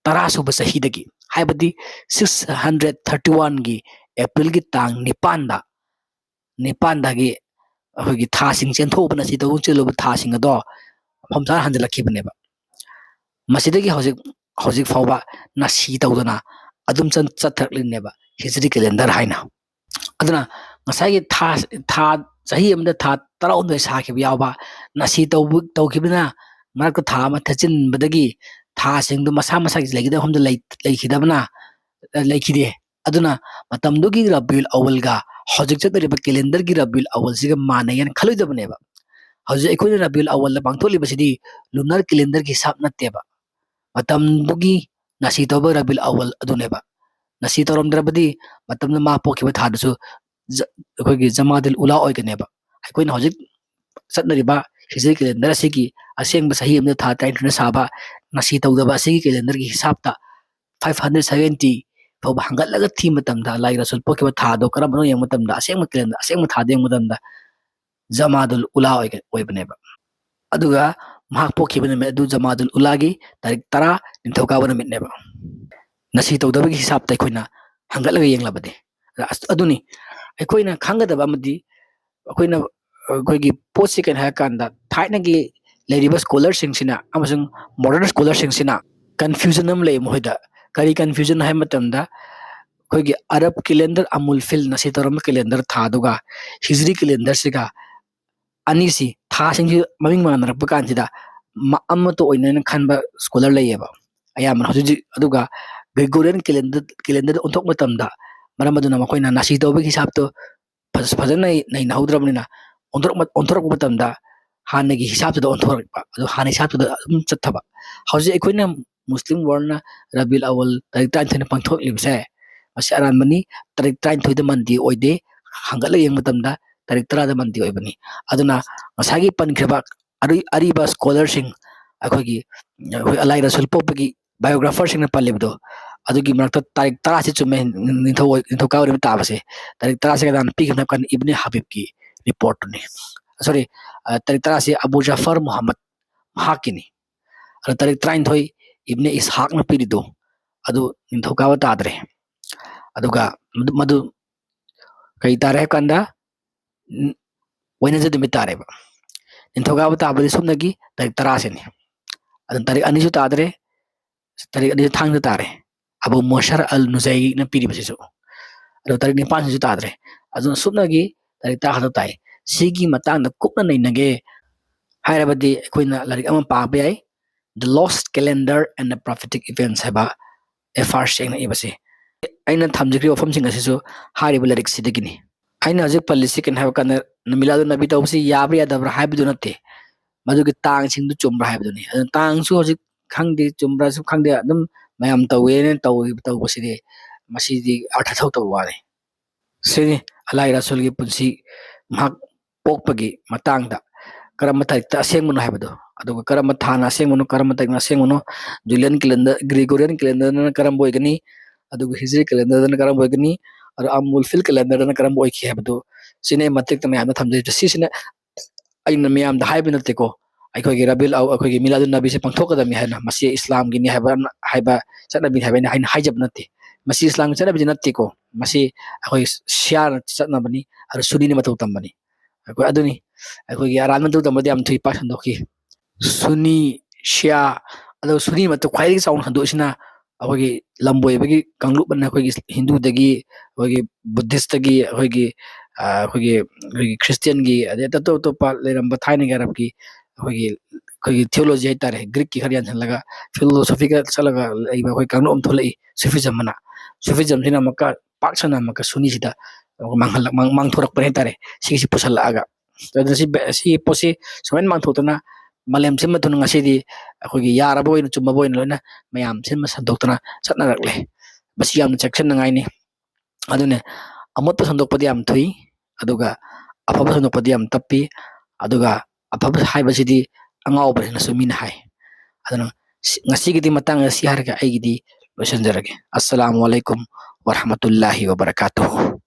ꯇꯔꯥ ꯁꯨꯕ ꯆꯍꯤꯗꯒꯤ, ꯍꯥꯏꯕꯗꯤ six hundred thirty oneꯒꯤ Aprilꯒꯤ ꯇꯥꯡ ꯅꯤꯄꯥꯟꯗ, ꯅꯤꯄꯥꯟꯗꯒꯤ ꯑꯩꯈꯣꯏꯒꯤ ꯊꯥꯁꯤꯡ ꯆꯦꯟꯊꯣꯛꯎꯕꯅ, ꯁꯤ ꯇꯧꯕ ꯆꯦꯜꯂꯨꯕ ꯊꯥꯁꯤꯡ ꯑꯗꯣ ꯃꯐꯝ ꯆꯥꯅ ꯍꯟꯖꯤꯜꯂꯛꯈꯤꯕꯅꯦꯕ꯫ ꯃꯁꯤꯗꯒꯤ ꯍꯧꯖꯤꯛ, ꯍꯧꯖꯤꯛ ꯐꯥꯎꯕ ꯅꯥꯁꯤ ꯇꯧꯗꯅ ꯑꯗꯨꯝ ꯆꯠ-, ꯆꯠꯊꯔꯛꯂꯤꯅꯦꯕ ꯍꯤꯖ꯭ꯔꯤ calendar ꯍꯥꯏꯅ꯫ ꯑꯗꯨꯅ ꯉꯁꯥꯏꯒꯤ ꯊꯥ, ꯊꯥ, ꯆꯍꯤ ꯑꯃꯗ ꯊꯥ ꯇꯔꯥꯍꯨꯝꯗꯣꯏ ꯁꯥꯈꯤꯕ ꯌꯥꯎꯕ, ꯅꯥꯁꯤ ꯇꯧꯕ, ꯇꯧꯈꯤꯕꯅ ꯃꯔꯛꯇ ꯊꯥ ꯑꯃ ꯊꯠꯆꯤꯟꯕꯗꯒꯤ ꯊꯥꯁꯤꯡꯗꯨ ꯃꯁꯥ ꯃꯁꯥꯒꯤ ꯂꯩꯒꯗꯕ ꯃꯐꯝꯗ ꯂꯩ-, ꯂꯩꯈꯤꯗꯕꯅ, ꯑ, ꯂꯩꯈꯤꯗꯦ꯫ ꯑꯗꯨꯅ ꯃꯇꯝꯗꯨꯒꯤ ꯔꯕꯤꯎꯜ ꯑꯋꯜꯒ ꯍꯧꯖꯤꯛ ꯆꯠꯅꯔꯤꯕ calendarꯒꯤ ꯔꯕꯤꯎꯜ ꯑꯋꯜꯁꯤꯒ ꯃꯥꯟꯅꯩ ꯍꯥꯏꯅ ꯈꯜꯂꯣꯏꯗꯕꯅꯦꯕ꯫ ꯍꯧꯖꯤꯛ ꯑꯩꯈꯣꯏꯅ ꯔꯕꯤꯎꯜ ꯑꯋꯜꯗ ꯄꯥꯡꯊꯣꯛꯂꯤꯕꯁꯤꯗꯤ lunar calendarꯒꯤ ꯍꯤꯁꯥꯕ ꯅꯠꯇꯦꯕ꯫ ꯃꯇꯝꯗꯨꯒꯤ ꯅꯥꯁꯤ ꯇꯧꯕ ꯔꯕꯤꯎꯜ ꯑꯋꯜ ꯑꯗꯨꯅꯦꯕ꯫ ꯅꯥꯁꯤ ꯇꯧꯔꯝꯗ꯭ꯔꯕꯗꯤ ꯃꯇꯝꯗꯨ ꯃꯥ ꯄꯣꯛꯈꯤꯕ ꯊꯥꯗꯨꯁꯨ ꯖ-, ꯑꯩꯈꯣꯏꯒꯤ ꯖꯃꯥꯗꯨꯜ ꯎꯂꯥ ꯑꯣꯏꯒꯅꯦꯕ꯫ ꯑꯩꯈꯣꯏꯅ ꯍꯧꯖꯤꯛ ꯆꯠꯅꯔꯤꯕ ꯍꯤꯖ꯭ꯔꯤ calendar ꯑꯁꯤꯒꯤ ꯑꯁꯦꯡꯕ ꯆꯍꯤ ꯑꯃꯗ ꯊꯥ ꯇꯔꯥꯅꯤꯊꯣꯏꯅ ꯁꯥꯕ, ꯅꯥꯁꯤ ꯇꯧꯗꯕ ꯑꯁꯤꯒꯤ calendarꯒꯤ ꯍꯤꯁꯥꯕꯇ five hundred seventy ꯐꯥꯎꯕ ꯍꯟꯒꯠꯂꯒ ꯊꯤꯕ ꯃꯇꯝꯗ, ꯑꯜꯂꯥꯍꯒꯤ ꯔꯁꯨꯜ ꯄꯣꯛꯈꯤꯕ ꯊꯥꯗꯣ ꯀꯔꯝꯕꯅꯣ ꯌꯦꯡꯕ ꯃꯇꯝꯗ, ꯑꯁꯦꯡꯕ calendar, ꯑꯁꯦꯡꯕ ꯊꯥꯗ ꯌꯦꯡꯕ ꯃꯇꯝꯗ ꯖꯃꯥꯗꯨꯜ ꯎꯂꯥ ꯑꯣꯏꯒ-, ꯑꯣꯏꯕꯅꯦꯕ꯫ ꯑꯗꯨꯒ ꯃꯍꯥꯛ ꯄꯣꯛꯈꯤꯕ ꯅꯨꯃꯤꯠ ꯑꯗꯨ ꯖꯃꯥꯗꯨꯜ ꯎꯂꯥꯒꯤ ꯇꯥꯔꯤꯛ ꯇꯔꯥ ꯅꯤꯡꯊꯧꯀꯥꯕ ꯅꯨꯃꯤꯠꯅꯦꯕ꯫ ꯅꯁꯤ ꯇꯧꯗꯕꯒꯤ ꯍꯤꯁꯥꯞꯇ ꯑꯩꯈꯣꯏꯅ ꯍꯪꯒꯠꯂꯒ ꯌꯦꯡꯂꯕꯗꯤ, ꯑꯁ, ꯑꯗꯨꯅꯤ ꯑꯩꯈꯣꯏꯅ ꯈꯪꯒꯗꯕ ꯑꯃꯗꯤ ꯑꯩꯈꯣꯏꯅ, ꯑꯩꯈꯣꯏꯒꯤ ꯄꯣꯠꯁꯤ ꯀꯩꯅꯣ ꯍꯥꯏꯔꯀꯥꯟꯗ, ꯊꯥꯏꯅꯒꯤ ꯂꯩꯔꯤꯕ ꯁ꯭ꯀꯣꯂꯔꯁꯤꯡꯁꯤꯅ ꯑꯃꯁꯨꯡ ꯃꯣꯗꯔꯟ ꯁ꯭ꯀꯣꯂꯔꯁꯤꯡꯁꯤꯅ ꯀꯟꯐ꯭ꯌꯨꯖꯟ ꯑꯃ ꯂꯩ ꯃꯈꯣꯏꯗ꯫ ꯀꯔꯤ ꯀꯟꯐ꯭ꯌꯨꯖꯟ ꯍꯥꯏꯕ ꯃꯇꯝꯗ, ꯑꯩꯈꯣꯏꯒꯤ ꯑꯔꯕ ꯀꯦꯂꯦꯟꯗꯔ, ꯑꯃꯨꯜ ꯐꯤꯜ ꯅꯁꯤ ꯇꯧꯔꯝꯕ ꯀꯦꯂꯦꯟꯗꯔ ꯊꯥꯗꯨꯒ ꯍꯤꯖ꯭ꯔꯤ ꯀꯦꯂꯦꯟꯗꯔꯁꯤꯒ, ꯑꯅꯤꯁꯤ, ꯊꯥꯁꯤꯡꯁꯤ ꯃꯃꯤꯡ ꯃꯥꯟꯅꯔꯛꯄ ꯀꯥꯟꯁꯤꯗ ꯃ-, ꯑꯃꯠꯇ ꯑꯣꯏꯅꯅ ꯈꯟꯕ ꯁ꯭ꯀꯣꯂꯔ ꯂꯩꯌꯦꯕ ꯑꯌꯥꯝꯕꯅ ꯍꯧꯖꯤꯛ ꯍꯧꯖꯤꯛ꯫ ꯑꯗꯨꯒ ꯒ꯭ꯔꯤꯒꯣꯔꯤꯌꯟ ꯀꯦꯂꯦꯟꯗꯔ, ꯀꯦꯂꯦꯟꯗꯔꯗ ꯑꯣꯟꯊꯣꯛꯄ ꯃꯇꯝꯗ, ꯃꯔꯝ ꯑꯗꯨꯅ ꯃꯈꯣꯏꯅ ꯅꯥꯁꯤ ꯇꯧꯕꯒꯤ ꯍꯤꯁꯥꯞꯇꯣ ꯐꯖ-, ꯐꯖꯅ ꯅꯩꯅꯍꯧꯗ꯭ꯔꯕꯅꯤꯅ, ꯑꯣꯟꯊꯣꯔꯛ-, ꯑꯣꯟꯊꯣꯔꯛꯄ ꯃꯇꯝꯗ ꯍꯥꯟꯅꯒꯤ ꯍꯤꯁꯥꯞꯇꯨꯗ ꯑꯣꯟꯊꯣꯔꯛꯄ, ꯑꯗꯨ ꯍꯥꯟꯅ ꯍꯤꯁꯥꯞꯇꯨꯗ ꯑꯗꯨꯝ ꯆꯠꯊꯕ꯫ ꯍꯧꯖꯤꯛ ꯑꯩꯈꯣꯏꯅ ꯃꯨꯁꯂꯤꯝ ꯋꯥꯔꯜꯅ ꯔꯕꯤꯜ ꯑꯋꯜ ꯇꯥꯔꯤꯛ ꯇꯔꯥꯅꯤꯊꯣꯏꯅ ꯄꯥꯡꯊꯣꯛꯂꯤꯕꯁꯦ, ꯃꯁꯤ ꯑꯔꯥꯟꯕꯅꯤ꯫ ꯇꯥꯔꯤꯛ ꯇꯔꯥꯅꯤꯊꯣꯏꯗ ꯃꯟꯗꯦ ꯑꯣꯏꯗꯦ, ꯍꯪꯒꯠꯂꯒ ꯌꯦꯡꯕ ꯃꯇꯝꯗ ꯇꯥꯔꯤꯛ ꯇꯔꯥꯗ ꯃꯟꯗꯦ ꯑꯣꯏꯕꯅꯤ꯫ ꯑꯗꯨꯅ ꯉꯁꯥꯏꯒꯤ ꯄꯟꯈ꯭ꯔꯤꯕ ꯑꯔꯤ-, ꯑꯔꯤꯕ ꯁ꯭ꯀꯣꯂꯔꯁꯤꯡ, ꯑꯩꯈꯣꯏꯒꯤ, ꯑꯩꯈꯣꯏ ꯑꯂꯥꯏ ꯔꯁꯨꯜ ꯄꯣꯛꯄꯒꯤ ꯕꯥꯏꯑꯣꯒ꯭ꯔꯥꯐꯔꯁꯤꯡꯅ ꯄꯜꯂꯤꯕꯗꯣ, ꯑꯗꯨꯒꯤ ꯃꯔꯛꯇ ꯇꯥꯔꯤꯛ ꯇꯔꯥꯁꯤ ꯆꯨꯝꯃꯦ, ꯅꯤꯡꯊꯧ, ꯅꯤꯡꯊꯧꯀꯥꯕ ꯅꯨꯃꯤꯠ ꯇꯥꯕꯁꯦ꯫ ꯇꯥꯔꯤꯛ ꯇꯔꯥꯁꯦ ꯀꯅꯥꯅ ꯄꯤꯈꯤꯕꯅꯣ ꯍꯥꯏꯕ ꯀꯥꯟꯗ ꯏꯕꯅꯤ ꯍꯕꯤꯕꯀꯤ ꯔꯤꯄꯣꯔꯠꯇꯨꯅꯤ꯫ ꯁꯣꯔꯤ, ꯑ, ꯇꯥꯔꯤꯛ ꯇꯔꯥꯁꯦ ꯑꯕꯨ ꯖꯐꯔ ꯃꯨꯍꯝꯃꯗ ꯃꯍꯥꯛꯀꯤꯅꯤ꯫ ꯑꯗꯣ ꯇꯥꯔꯤꯛ ꯇꯔꯥꯅꯤꯊꯣꯏ ꯏꯕꯅꯤ ꯏꯁꯍꯥꯛꯅ ꯄꯤꯔꯤꯗꯣ, ꯑꯗꯨ ꯅꯤꯡꯊꯧꯀꯥꯕ ꯇꯥꯗ꯭ꯔꯦ꯫ ꯑꯗꯨꯒ ꯃꯗꯨ, ꯃꯗꯨ ꯀꯔꯤ ꯇꯥꯔꯦ ꯍꯥꯏꯕ ꯀꯥꯟꯗ, ꯎꯝ, ꯋꯦꯅꯁꯗꯦ ꯅꯨꯃꯤꯠ ꯇꯥꯔꯦꯕ꯫ ꯅꯤꯡꯊꯧꯀꯥꯕ ꯇꯥꯕꯗꯤ ꯁꯨꯞꯅꯒꯤ ꯇꯥꯔꯤꯛ ꯇꯔꯥꯁꯤꯅꯤ꯫ ꯑꯗꯨꯅ ꯇꯥꯔꯤꯛ ꯑꯅꯤꯁꯨ ꯇꯥꯗ꯭ꯔꯦ, ꯇꯥꯔꯤꯛ ꯑꯅꯤꯁꯨ ꯊꯥꯡꯖ ꯇꯥꯔꯦ꯫ ꯑꯕꯨ ꯃꯣꯁꯔ ꯑꯜ ꯅꯨꯖꯩꯅ ꯄꯤꯔꯤꯕꯁꯤꯁꯨ꯫ ꯑꯗꯣ ꯇꯥꯔꯤꯛ ꯅꯤꯄꯥꯟꯁꯤꯁꯨ ꯇꯥꯗ꯭ꯔꯦ꯫ ꯑꯗꯨꯅ ꯁꯨꯞꯅꯒꯤ ꯇꯥꯔꯤꯛ ꯇꯔꯥ ꯈꯛꯇ ꯇꯥꯏ꯫ ꯁꯤꯒꯤ ꯃꯇꯥꯡꯗ ꯀꯨꯞꯅ ꯅꯩꯅꯒꯦ ꯍꯥꯏꯔꯕꯗꯤ ꯑꯩꯈꯣꯏꯅ ꯂꯥꯏꯔꯤꯛ ꯑꯃ ꯄꯥꯕ ꯌꯥꯏ, The Lost Calendar and the Prophetic Events ꯍꯥꯏꯕ ꯑꯦꯐ ꯑꯥꯔ ꯁꯦꯡꯅ ꯏꯕꯁꯦ꯫ ꯑꯩꯅ ꯊꯝꯖꯈ꯭ꯔꯤꯕ ꯋꯥꯐꯝꯁꯤꯡ ꯑꯁꯤꯁꯨ ꯍꯥꯏꯔꯤꯕ ꯂꯥꯏꯔꯤꯛꯁꯤꯗꯒꯤꯅꯤ꯫ ꯑꯩꯅ ꯍꯧꯖꯤꯛ ꯄꯜꯂꯤꯁꯤ ꯀꯩꯅꯣ ꯍꯥꯏꯕ ꯀꯥꯟꯗ, ꯃꯤꯂꯥꯗꯨꯟ ꯅꯕꯤ ꯇꯧꯕꯁꯤ ꯌꯥꯕ꯭ꯔꯥ ꯌꯥꯗꯕ꯭ꯔꯥ ꯍꯥꯏꯕꯗꯨ ꯅꯠꯇꯦ, ꯃꯗꯨꯒꯤ ꯇꯥꯡꯁꯤꯡꯗꯨ ꯆꯨꯝꯕ꯭ꯔꯥ ꯍꯥꯏꯕꯗꯨꯅꯤ꯫ ꯑꯗꯨꯅ ꯇꯥꯡꯁꯨ ꯍꯧꯖꯤꯛ ꯈꯪꯗꯦ, ꯆꯨꯝꯕ꯭ꯔꯥꯁꯨ ꯈꯪꯗꯦ, ꯑꯗꯨꯝ ꯃꯌꯥꯝ ꯇꯧꯋꯦꯅ ꯇꯧꯔꯤꯕ, ꯇꯧꯕꯁꯤꯗꯤ, ꯃꯁꯤꯗꯤ ꯑꯥꯔꯊ ꯊꯣꯛꯇꯕ ꯋꯥꯅꯤ꯫ ꯁꯤꯅꯤ ꯑꯂꯥꯏ ꯔꯁꯨꯜꯒꯤ ꯄꯨꯟꯁꯤ, ꯃꯍꯥꯛ ꯄꯣꯛꯄꯒꯤ ꯃꯇꯥꯡꯗ ꯀꯔꯝꯕ ꯇꯥꯔꯤꯛꯇ ꯑꯁꯦꯡꯕꯅꯣ ꯍꯥꯏꯕꯗꯣ, ꯑꯗꯨꯒ ꯀꯔꯝꯕ ꯊꯥꯅ ꯑꯁꯦꯡꯕꯅꯣ, ꯀꯔꯝꯕ ꯇꯥꯔꯤꯛꯅ ꯑꯁꯦꯡꯕꯅꯣ, ꯖꯨꯂꯤꯌꯟ ꯀꯦꯂꯦꯟꯗꯔ, ꯒ꯭ꯔꯤꯒꯣꯔꯤꯌꯟ ꯀꯦꯂꯦꯟꯗꯔꯗꯅ ꯀꯔꯝꯕ ꯑꯣꯏꯒꯅꯤ, ꯑꯗꯨꯒ ꯍꯤꯖ꯭ꯔꯤ ꯀꯦꯂꯦꯟꯗꯔꯗꯅ ꯀꯔꯝꯕ ꯑꯣꯏꯒꯅꯤ, ꯑꯗꯨꯒ ꯑꯃꯨꯜ ꯐꯤꯜ ꯀꯦꯂꯦꯟꯗꯔꯗꯅ ꯀꯔꯝꯕ ꯑꯣꯏꯈꯤ ꯍꯥꯏꯕꯗꯨ, ꯁꯤꯅꯤ ꯑꯩ ꯃꯇꯦꯛꯇ ꯃꯌꯥꯝꯗ ꯊꯝꯖꯔꯤꯕꯁꯦ꯫ ꯁꯤꯁꯤꯅ ꯑꯩꯅ ꯃꯌꯥꯝꯗ ꯍꯥꯏꯕ ꯅꯠꯇꯦꯀꯣ, ꯑꯩꯈꯣꯏꯒꯤ ꯔꯕꯤꯜ ꯑꯧ ꯑꯩꯈꯣꯏꯒꯤ ꯃꯤꯂꯥꯗꯨꯟ ꯅꯕꯤꯁꯦ ꯄꯥꯡꯊꯣꯛꯀꯗꯕꯅꯤ ꯍꯥꯏꯅ, ꯃꯁꯤ ꯏꯁꯂꯥꯝꯒꯤꯅꯤ ꯍꯥꯏꯕ, ꯍꯥꯏꯕ ꯆꯠꯅꯕꯤꯅꯤ ꯍꯥꯏꯕ ꯑꯩꯅ, ꯑꯩꯅ ꯍꯥꯏꯖꯕ ꯅꯠꯇꯦ꯫ ꯃꯁꯤ ꯏꯁꯂꯥꯝꯒꯤ ꯆꯠꯅꯕꯤꯗꯤ ꯅꯠꯇꯦꯀꯣ꯫ ꯃꯁꯤ ꯑꯩꯈꯣꯏ ꯁꯤꯌꯥꯅ ꯆꯠꯅꯕꯅꯤ, ꯑꯗꯨ ꯁꯨꯅꯤꯅ ꯃꯇꯧ ꯇꯝꯕꯅꯤ꯫ ꯑꯩꯈꯣꯏ ꯑꯗꯨꯅꯤ, ꯑꯩꯈꯣꯏꯒꯤ ꯑꯔꯥꯟꯕ ꯃꯇꯧ ꯇꯝꯕꯗꯤ ꯌꯥꯝ ꯊꯨꯏ, ꯄꯥꯛ ꯁꯟꯗꯣꯛꯈꯤ꯫ ꯁꯨꯅꯤ, ꯁꯤꯌꯥ, ꯑꯗꯨꯒ ꯁꯨꯅꯤ ꯃꯇꯧ ꯈ꯭ꯋꯥꯏꯗꯒꯤ ꯆꯥꯎꯅ ꯁꯟꯗꯣꯛꯏꯁꯤꯅ ꯑꯩꯈꯣꯏꯒꯤ ꯂꯝꯕꯣꯏꯕꯒꯤ ꯀꯥꯡꯂꯨꯞ ꯑꯃꯅ ꯑꯩꯈꯣꯏꯒꯤ ꯍꯤꯟꯗꯨꯗꯒꯤ, ꯑꯩꯈꯣꯏꯒꯤ ꯕꯨꯙꯤꯁꯇꯒꯤ, ꯑꯩꯈꯣꯏꯒꯤ, ꯑ, ꯑꯩꯈꯣꯏꯒꯤ, ꯑꯩꯈꯣꯏꯒꯤ ꯈ꯭ꯔꯤꯁꯇꯤꯌꯥꯟꯒꯤ, ꯑꯗꯩ ꯑꯇꯣꯞ ꯑꯇꯣꯞꯄ ꯂꯩꯔꯝꯕ ꯊꯥꯏꯅꯒꯤ ꯑꯔꯕꯀꯤ ꯑꯩꯈꯣꯏꯒꯤ, ꯑꯩꯈꯣꯏꯒꯤ theology ꯍꯥꯏꯇꯥꯔꯦ, ꯒ꯭ꯔꯤꯛꯀꯤ ꯈꯔ ꯌꯥꯟꯁꯤꯜꯂꯒ philosophy ꯈꯔ ꯆꯠꯂꯒ ꯂꯩꯕ ꯑꯩꯈꯣꯏ ꯀꯥꯡꯂꯨꯞ ꯑꯃ ꯊꯣꯛꯂꯛꯏ, Sufism ꯑꯅ꯫ Sufism ꯁꯤꯅ ꯑꯃꯨꯛꯀ ꯄꯥꯛ ꯁꯟꯅ ꯑꯃꯨꯛꯀ ꯁꯨꯅꯤꯁꯤꯗ ꯃꯥꯡꯍꯜꯂꯛ-, ꯃꯥꯡ-, ꯃꯥꯡꯊꯣꯔꯛꯄꯅꯦ ꯍꯥꯏꯇꯥꯔꯦ, ꯁꯤꯒꯤꯁꯤ ꯄꯨꯁꯜꯂꯛꯑꯒ꯫ ꯑꯗꯨꯅ ꯁꯤ ꯕꯦ-, ꯁꯤꯒꯤ ꯄꯣꯠꯁꯤ ꯁꯨꯃꯥꯏꯅ ꯃꯥꯡꯊꯣꯛꯇꯅ ꯃꯥꯂꯦꯝ ꯁꯤꯟꯕ ꯊꯨꯡꯅ ꯉꯁꯤꯗꯤ ꯑꯩꯈꯣꯏꯒꯤ ꯌꯥꯔꯕ ꯑꯣꯏꯅ, ꯆꯨꯝꯃꯕ ꯑꯣꯏꯅ ꯂꯣꯏꯅ ꯃꯌꯥꯝ ꯁꯤꯟꯕ ꯁꯟꯗꯣꯛꯇꯅ ꯆꯠꯅꯔꯛꯂꯦ꯫ ꯃꯁꯤ ꯌꯥꯝꯅ ꯆꯦꯛꯁꯤꯟꯅꯉꯥꯏꯅꯤ꯫ ꯑꯗꯨꯅ ꯑꯃꯣꯠꯄ ꯁꯟꯗꯣꯛꯄꯗꯤ ꯌꯥꯝ ꯊꯨꯏ, ꯑꯗꯨꯒ ꯑꯐꯕ ꯁꯟꯗꯣꯛꯄꯗꯤ ꯌꯥꯝ ꯇꯞꯄꯤ꯫ ꯑꯗꯨꯒ ꯑꯐꯕ ꯍꯥꯏꯕꯁꯤꯗꯤ ꯑꯉꯥꯎꯕꯅꯦꯅꯁꯨ ꯃꯤꯅ ꯍꯥꯏ꯫ ꯑꯗꯨꯅ ꯁꯤ-, ꯉꯁꯤꯒꯤꯗꯤ ꯃꯇꯥꯡ ꯑꯁꯤ ꯍꯥꯏꯔꯒ ꯑꯩꯒꯤꯗꯤ ꯂꯣꯏꯁꯤꯟꯖꯔꯒꯦ꯫ ꯑꯁꯁꯂꯥꯃꯨ ꯑꯂꯩꯀꯨꯝ ꯋꯔꯍꯃꯇꯨꯜꯂꯥꯍꯤ ꯋꯕꯔꯀꯥꯇꯨꯍꯨ꯫